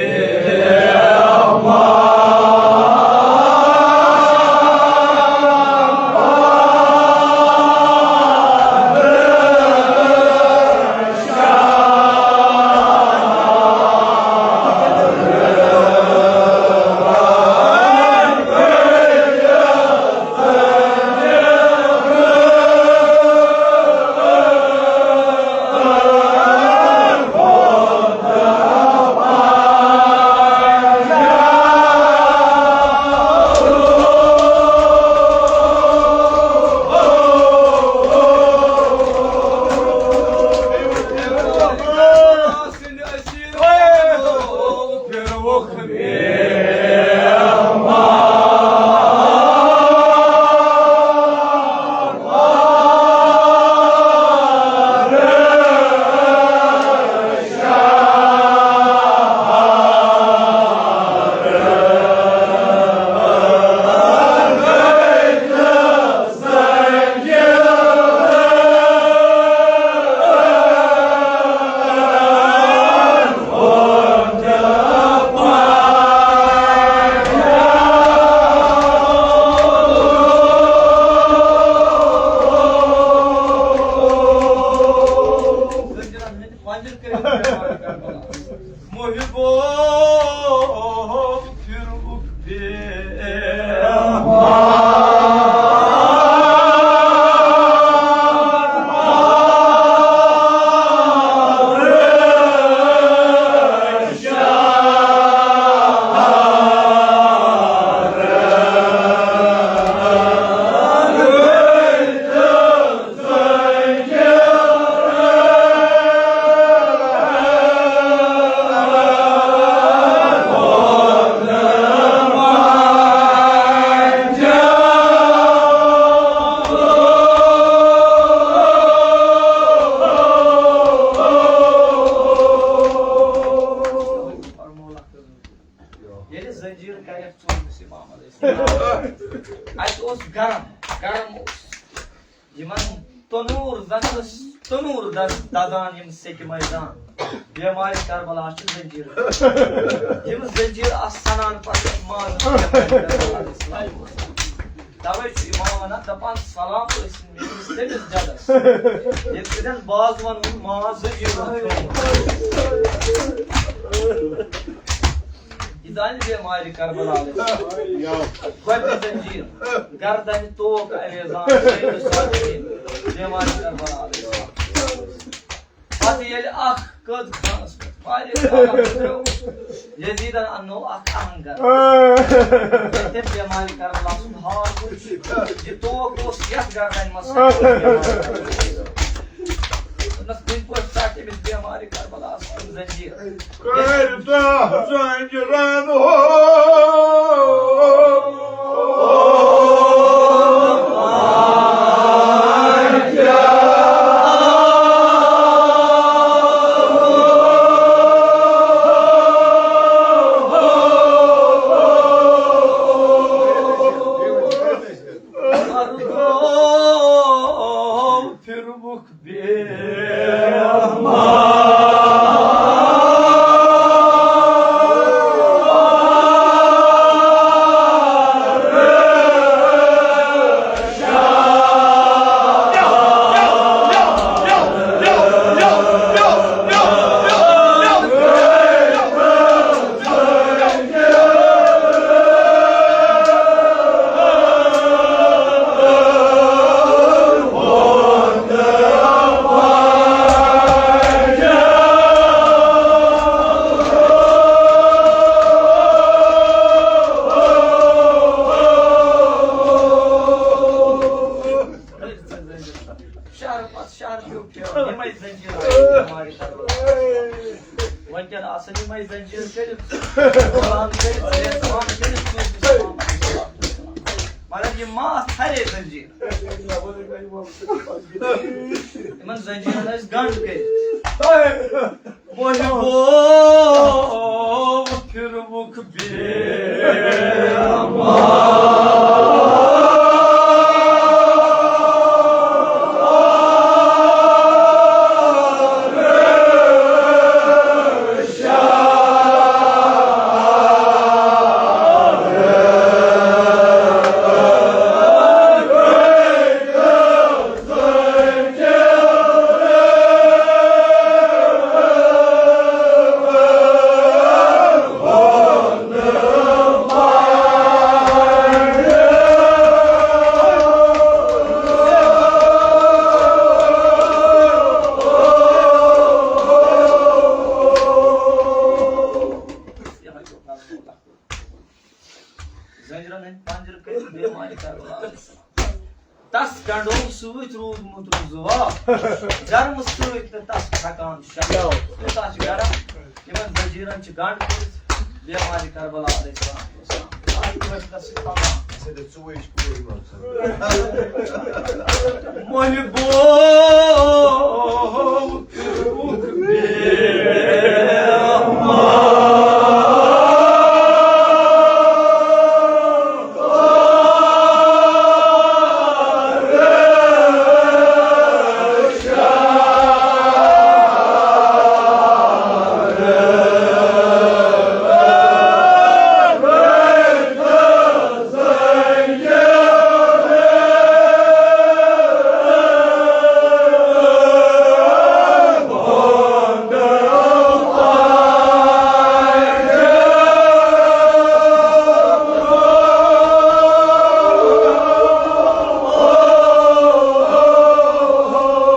محبو پھرُکھ بے ییٚلہِ زنجیٖر کَرٮ۪کھ ژوٚل أمِس اِمام علیہ السلام۔ اَتہِ اوس گرم، گرم اوس۔ یِمن تنوٗر زَن ٲسۍ تنوٗر دَز-، دَزان یِم سیٚکہِ مٲدان۔ بیمارِ کربلا چھِ زنجیٖر۔ یِم زنجیٖر آسہٕ سَنان پَتہٕ ماز۔ تَوَے چھُ اِمام وَنان، دَپان، سلام ٲسِن میٛٲنِس تٔمِس جَدَس، ییٚمہِ سۭتۍ بازوَن ہُنٛد ماز زٔمیٖنَس ترٛوومُت۔ یہِ دانہِ بیمارِ کربلا علیہ السلام۔ گۄڈٕنِچ زنجیٖر، گردنہِ توک اویزان، سید الصابرین، بیمارِ کربلا علیہ السلام۔ پتہٕ ییٚلہِ اکھ قٲد خانس پٮ۪ٹھ واریاہ کالس پٮ۪ٹھ یزیدن اننو اکھ آہنگر۔ ییٚلہِ تٔمۍ بیمارِ کربلا سُنٛد حال وُچھ، یہِ توک اوس یتھ گردنہِ منٛز۔ دوٚپنس، کُنہِ پٲٹھۍ ژٹ أمِس بیمارِ کربلاہس منٛز زنجیٖر۔ کٔرۍ دَہ زنجیٖرن ہو۔ پھرمُت شہر پتہٕ شہر پیوٚو پھیرُن، یِمے زنجیٖر آیہِ بیمارِ کربلا۔ وۄنۍ کیٛاہ آسان یِمے زنجیٖر کٔرِتھ، قرآن کٔرِتھ، ریزوان کٔرِتھ، مگر یہِ ما ژھرے زنجیٖر۔ یِمن زنجیٖرن ٲسۍ گنٛڈ کٔرِتھ۔ محبوب پھرمُت بے زنجیرن ہٕنٛدۍ پنجر کٔرِتھ بیمارِ کربلا علیہ السلام۔ تس گنڈو سۭتۍ روٗدمُت روٗزوا، گرمہٕ سۭتۍ نہٕ تس تھکان شکل۔ تیوٗتاہ چھُ گرم، یِمن زنجیرن چھِ گنڈ کٔرِتھ بیمارِ کربلا علیہ السلام۔ اَتھ پٲٹھۍ تس چھِ تھاوان۔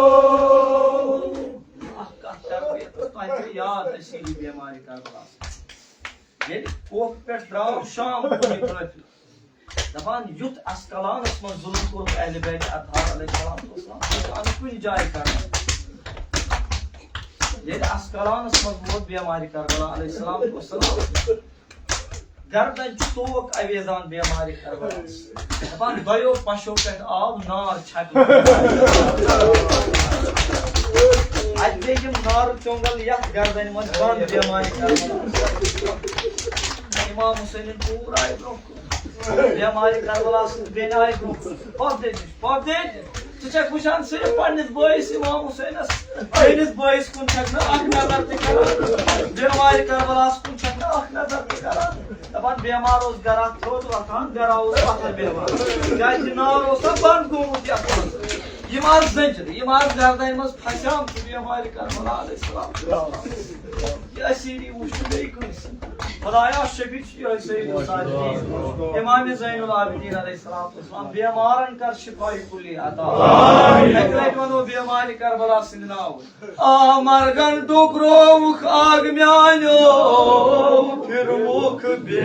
محبوب اکھ کتھ کرٕ بہٕ ییٚتٮ۪س، تۄہہِ چھو یاد اَسہِ یہِ بیمارِ کربلاہس۔ ییٚلہِ کوفہٕ پٮ۪ٹھ درٛاو شام کُن یہِ قٲفلہٕ، دپان، یُتھ اسکلانس منٛز ظلم کوٚرُکھ اہلِ بیت اطہار علیہ السلام والسلام، تیُتھ آو نہٕ کُنہِ جایہِ کرنہٕ۔ ییٚلہِ اسکلانس منٛز ووت بیمارِ کربلا علیہ السلام والسلام، گردن چھُ توک اویزان بیمارِ کربلاہس۔ دپان، دۄیو پشو پٮ۪ٹھ آو نار چھکنہٕ۔ اتہِ گٔے یِم نارٕ چۄنگل یتھ گردنہِ منٛز بند بیمارِ کربلاہس۔ امام حسینٕنۍ کوٗر آیہِ برونٛہہ کُن۔ بیمارِ کربلا سٕنٛز بیٚنہِ آیہِ برونٛہہ کُن۔ پۄپھ دٔج نِش، پۄپھ دٔج۔ ژٕ چھکھ وٕچھان صرف پننِس بٲیِس امام حسینس، میٲنِس بٲیِس کُن چھکھ نہٕ اکھ نظر تہِ کران، بیمارِ کربلاہس کُن چھکھ نہٕ اکھ نظر تہِ کران۔ دپان بیمار اوس گرا تھوٚد وۄتھان، گرا اوس پتھر بیہوان، کیازِ نار اوس نہ بند گوٚمُت یتھ منٛز۔ یِم آسہٕ زنجیرٕ، یِم آسہٕ گردنہِ منٛز پھسیمژٕ بیمارِ کربلا علیہ السلام۔ یہِ اسیری وٕچھ نہٕ بیٚیہِ کٲنٛسہِ۔ خدایا شفیع چھُ یِہوٚے سید الصالحین، امام زین العابدین علیہ الصلوۃ والسلام۔ بیمارن کر شفاء کلی عطا۔ اکہِ لٹہِ ونو بیمارِ کربلا سٕنٛدِ ناوٕ۔ آ مرگن ٹُکرووُکھ آگ میانیو، پھِروُکھ بے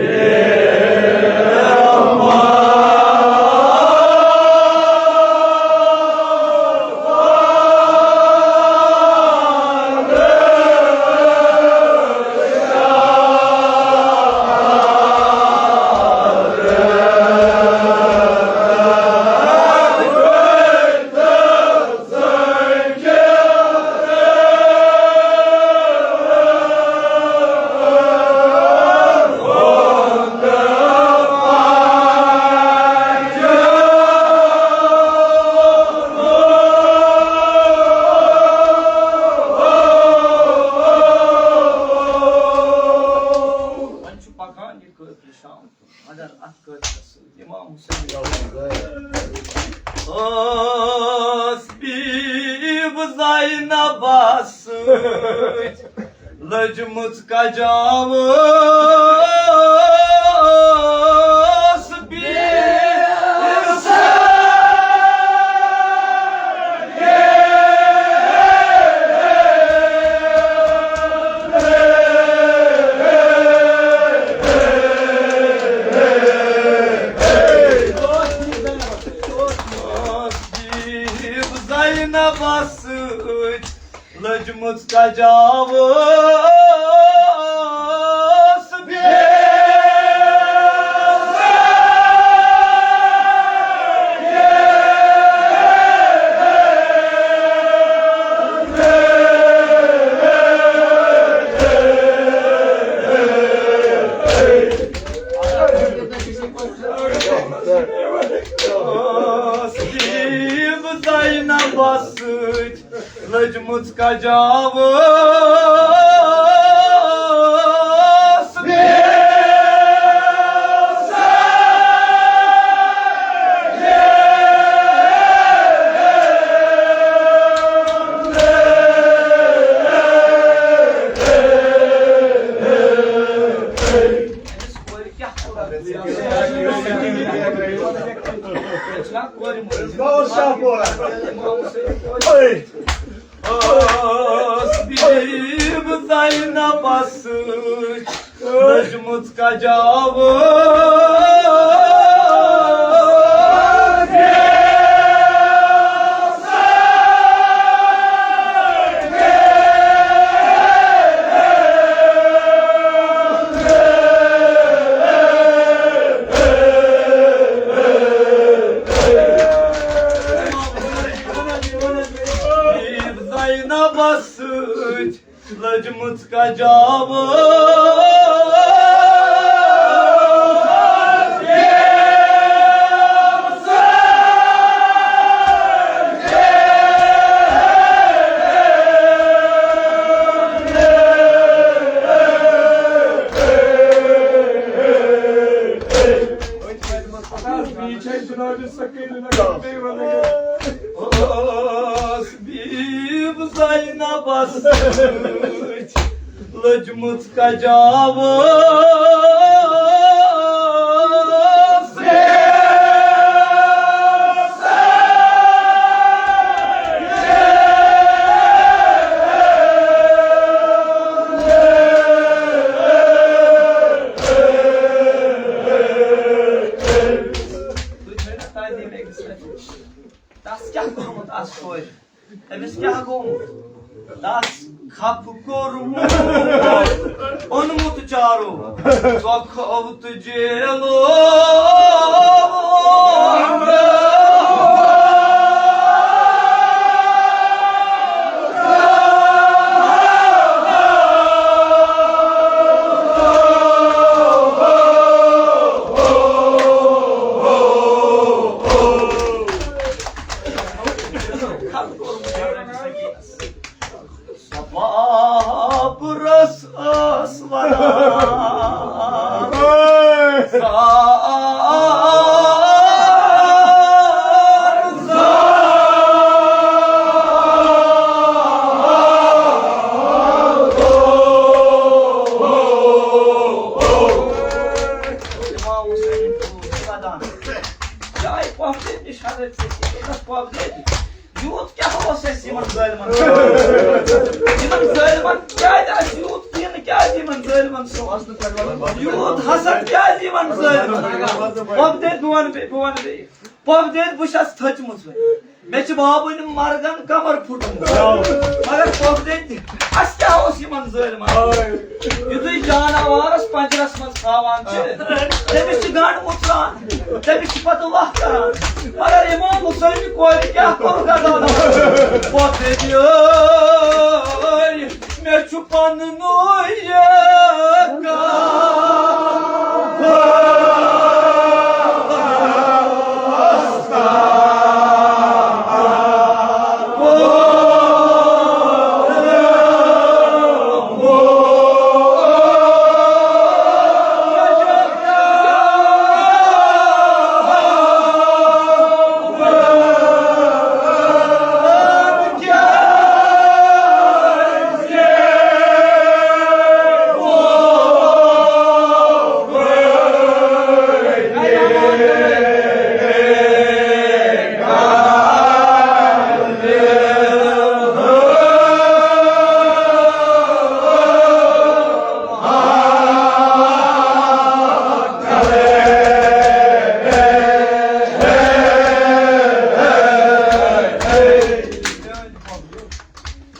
وۄنۍ چھُ پکان یہِ قٲفلہٕ شام۔ مگر اتھ قٲفلس سۭتۍ امام حسین ٲس بیٖب زینبس سۭتۍ لٔجمٕژ کجاوس بیٖب۔ زینبس سۭتۍ لٔجمٕژ کجاوس۔ زینبس سۭتۍ لٔجمٕژ کجاوس۔ ٲس بیٖب زینبس سۭتۍ لٔجمٕژ کجاوس۔ لٔجمٕژ کجاوٕ۔ بیٚیہِ چھِ اَسہِ جناب سکیٖنہ نگر بیٚیہِ وَنان۔ اوس بیٖب زینبس سۭتۍ لٔجمٕژ کجاوٕ۔ تُہۍ چھِو نہ تعلیٖم أکِس لَٹہِ۔ تَس کیٛاہ کوٚرمُت اَتھ کورِ؟ أمِس کیٛاہ گوٚمُت؟ تَس کھپ کوٚرمُت، اوٚنمُت چارو، ژۄکھ آو تہٕ جیلو۔ صبابرس ٲس وَنان، زار، زار۔ امام حسین چھُ وَدان۔ جاے پۄپھ دِتھ، اِشارٕ دِتھ، یوٗتاہ پۄپھ دِتھ۔ یوٗت کیٛاہ اوس اَسہِ یِمن ظٲلمن؟ یِمن ظٲلمن کیٛازِ آسہِ یوٗت کِنہٕ کیٛازِ یِمن ظٲلمن سُہ؟ یوٗت حسد کیٛازِ یِمن ظٲلمن؟ پۄپھ دِتھ، بہٕ وَنہٕ بیٚیہِ، بہٕ وَنہٕ بیٚیہِ۔ پۄپھ دِتھ، بہٕ چھَس تھٔچمٕژ وۄنۍ۔ مےٚ چھِ بابٕنۍ مرگن کمر پھُٹمُت۔ مگر پۄپھ دِتھ، اَسہِ کیٛاہ اوس یِمن ظٲلمن؟ یُتھُے جاناوارس پنجرس منٛز تھاوان چھِ، تٔمِس چھِ گنٛڈ مُژران، تٔمِس چھِ پتہٕ واہ کران۔ مگر امام حسینہِ کورِ کیٛاہ کوٚر غزالس؟ پۄپھ دِتھ، مےٚ چھُ پننُے یہِ کار۔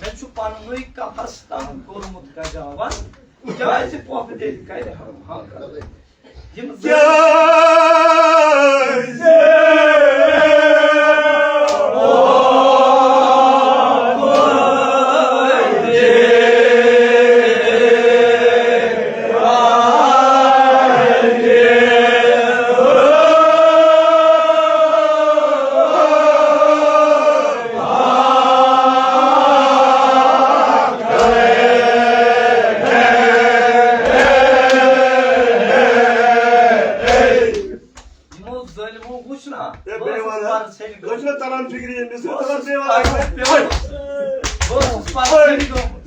مےٚ چھُ پننُے قفس تنگ کوٚرمُت گجاوَن، کیٛازِ پۄپھ دِتھ کرِ ہم ہم؟ یِم زٕ یِمو ظٲلمو وٕچھ نا، ہے، بہٕ بیٚیہِ اوسُس وَنہٕ، پَرٕ ژھیٚنہِ تۄہہِ چھُنہ تَران فِکرِ، ییٚمِس بہٕ چھُنہ تَران اوسُس بیٚیہِ وَنہٕ۔ پَرٕ، بہٕ اوسُس پَرٕ ژھیٚنہِ گوٚمُت۔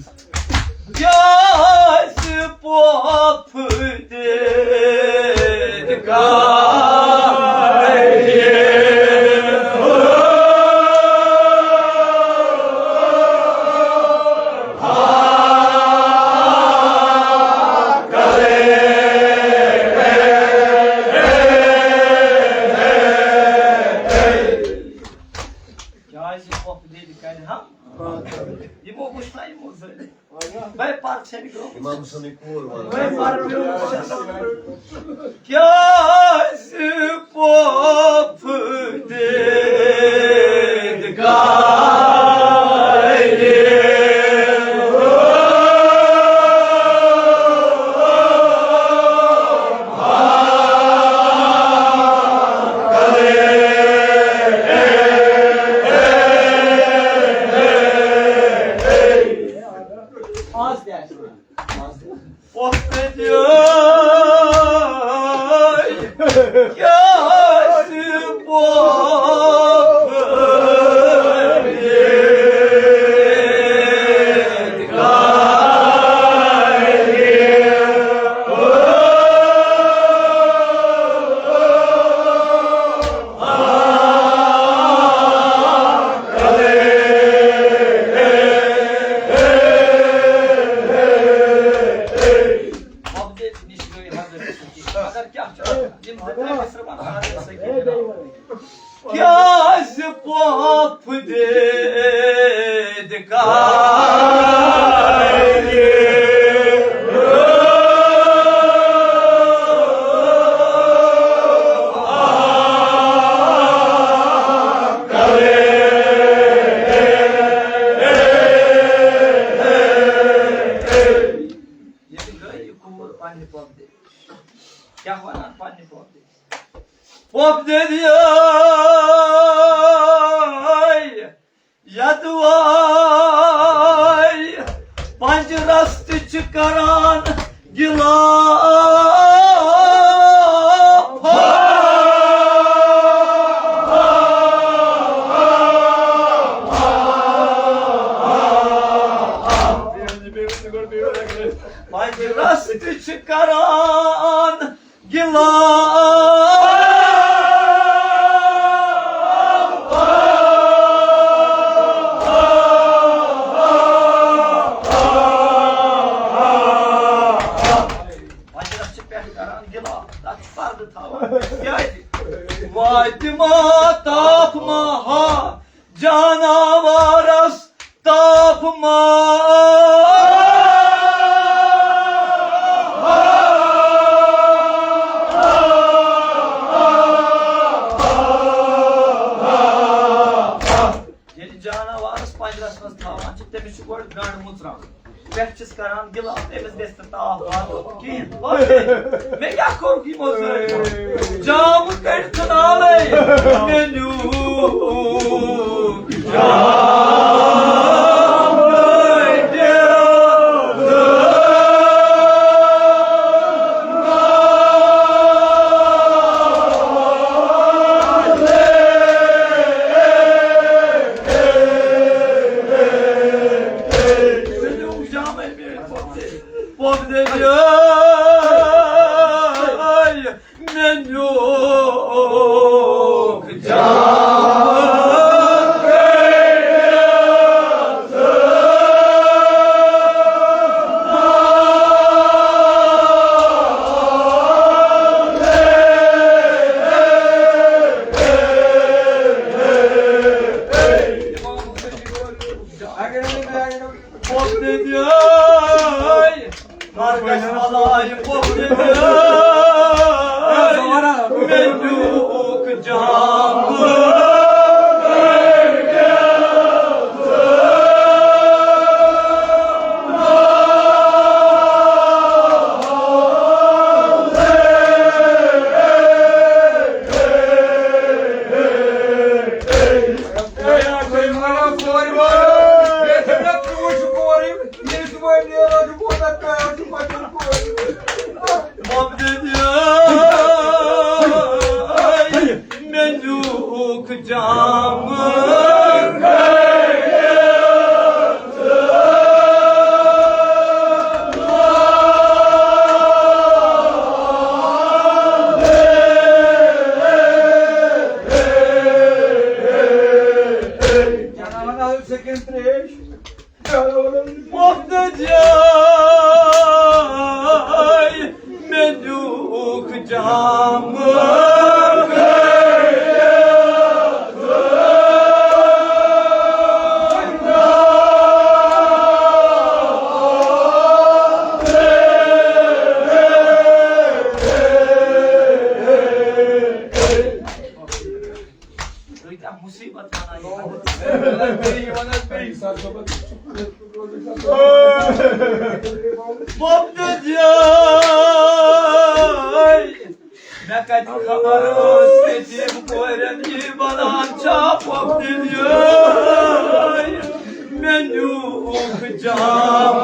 کیٛازِ پۄپھ دِتھ کَرِ؟ کیٛازِ پۄپھ دِتھ کَرِ ہم؟ یِمو وٕچھ نا یِمو زٕ۔ بے پَر چھَنہٕ گوٚمُت۔ امام حسنٕکۍ کوٗر وَنان۔ بے پَر پیوٚمُت چھَس۔ کیٛازِ پۄپھ دِتھ کَرِ؟ کیٛازِ پوٚپ وۄپدٕ نِش گٔے حضرت صدیق۔ مگر کیٛاہ چھُ کران؟ یِم زٕ ترٛےٚ مِصرٕ وَنان حضرت صدیق۔ کیٛازِ پوٚپ دِد کارِ؟ ییٚتہِ گٔے یہِ کوٗر پننہِ پۄپھِ دِد۔ کیٛاہ وَنان پننہِ پۄپھِ دِد؟ پۄپھِ دِد یے، یَدوَے پنٛجرَس تہِ چھِ کران گِلاف۔ پنٛجرَس تہِ چھِ کران گِلاف۔ پنٛجرَس چھِ پٮ۪ٹھ کران گِلاف، تَتھ چھِ پردٕ تھاوان۔ کیٛازِ؟ واتہِ ما تاپھ ما ہا جاناوارس تاپھ ما۔ ییٚلہِ جاناوارس پنجرس منٛز تھاوان چھِ، تٔمِس چھُ گۄڈٕ گنٛڈ مُژراوُن۔ پٮ۪ٹھ چھِس کران گِلاس، أمِس گژھِ نہٕ تاپھ واتُن کِہیٖنۍ۔ وۄنۍ مےٚ کیٛاہ کوٚرُکھ یِمو سۭتۍ؟ جام کٔڑۍ ژھٕنالَے مےٚ نیوٗکھ جام کٔڑِتھ۔ پۄپھ دٔپۍ، مےٚ نیوٗکھ جان۔ پۄپھ دٔپۍ، مرگس بلایہِ پۄپھ دٔپۍ، مےٚ نیوٗکھ جام۔ مےٚ نیوٗکھ جام۔ پۄپھ دٔپۍ، مےٚ نیوٗکھ جام۔ کۭتیٛاہ مُصیٖبت وَنان یہِ حضرت۔ پۄپھ دٔپۍ، مےٚ کَتہِ خبر ٲس، یتیٖم کورٮ۪ن یی بَنان چھا پۄپھ دٔپۍ۔ مےٚ نیوٗکھ جام۔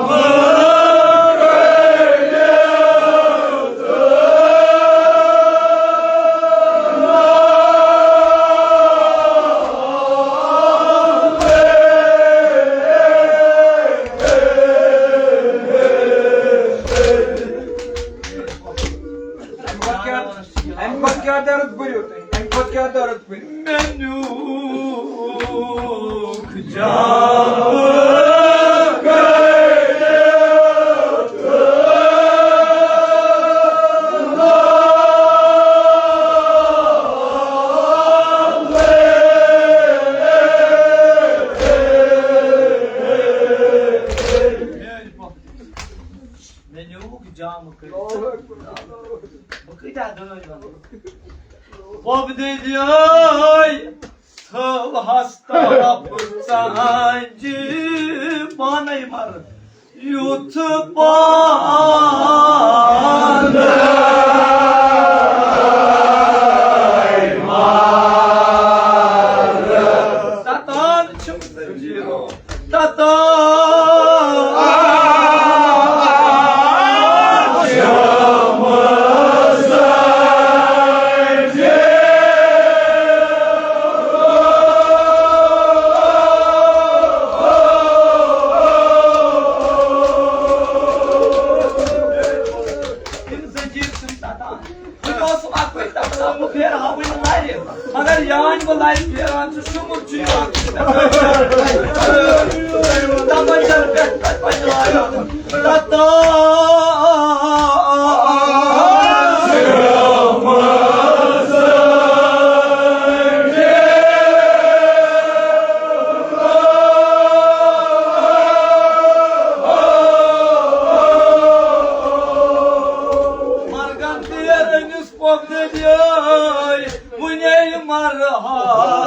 بٔرِو تُہۍ، اَمہِ کھۄتہٕ کیٛاہ درد بٔرِو؟ مےٚ نیوٗکھ جامہٕ مےٚ نیوٗکھ جامہٕ کٔرِتھ۔ بہٕ کۭتیٛاہ دٲدۍ وَنہٕ؟ وۄپدٕ دیٲے تھٲو ہستہٕ لۄپٕر ژانٛجہِ پانَے مَرٕ یُتھ پانَے مَرٕ۔ تَتان چھُم زٔمیٖن۔ تَتھ تِم زنجیٖر چھِم تَتان۔ وۄنۍ اوسُم اَپٲرۍ دَپان، بہٕ پھیرٕ ہا وٕنہِ لَرِ، مگر یہِ وۄنۍ بہٕ لَرِ پھیران چھُس، شُمُر چھُ یِوان۔ دَپان چھَس، پٮ۪ٹھ پٮ۪ٹھ پَتہٕ لاگان۔ تَتھ مرگن تیر أمِس پۄپھنہِ بیٲرۍ، وُنے مرٕ ہا۔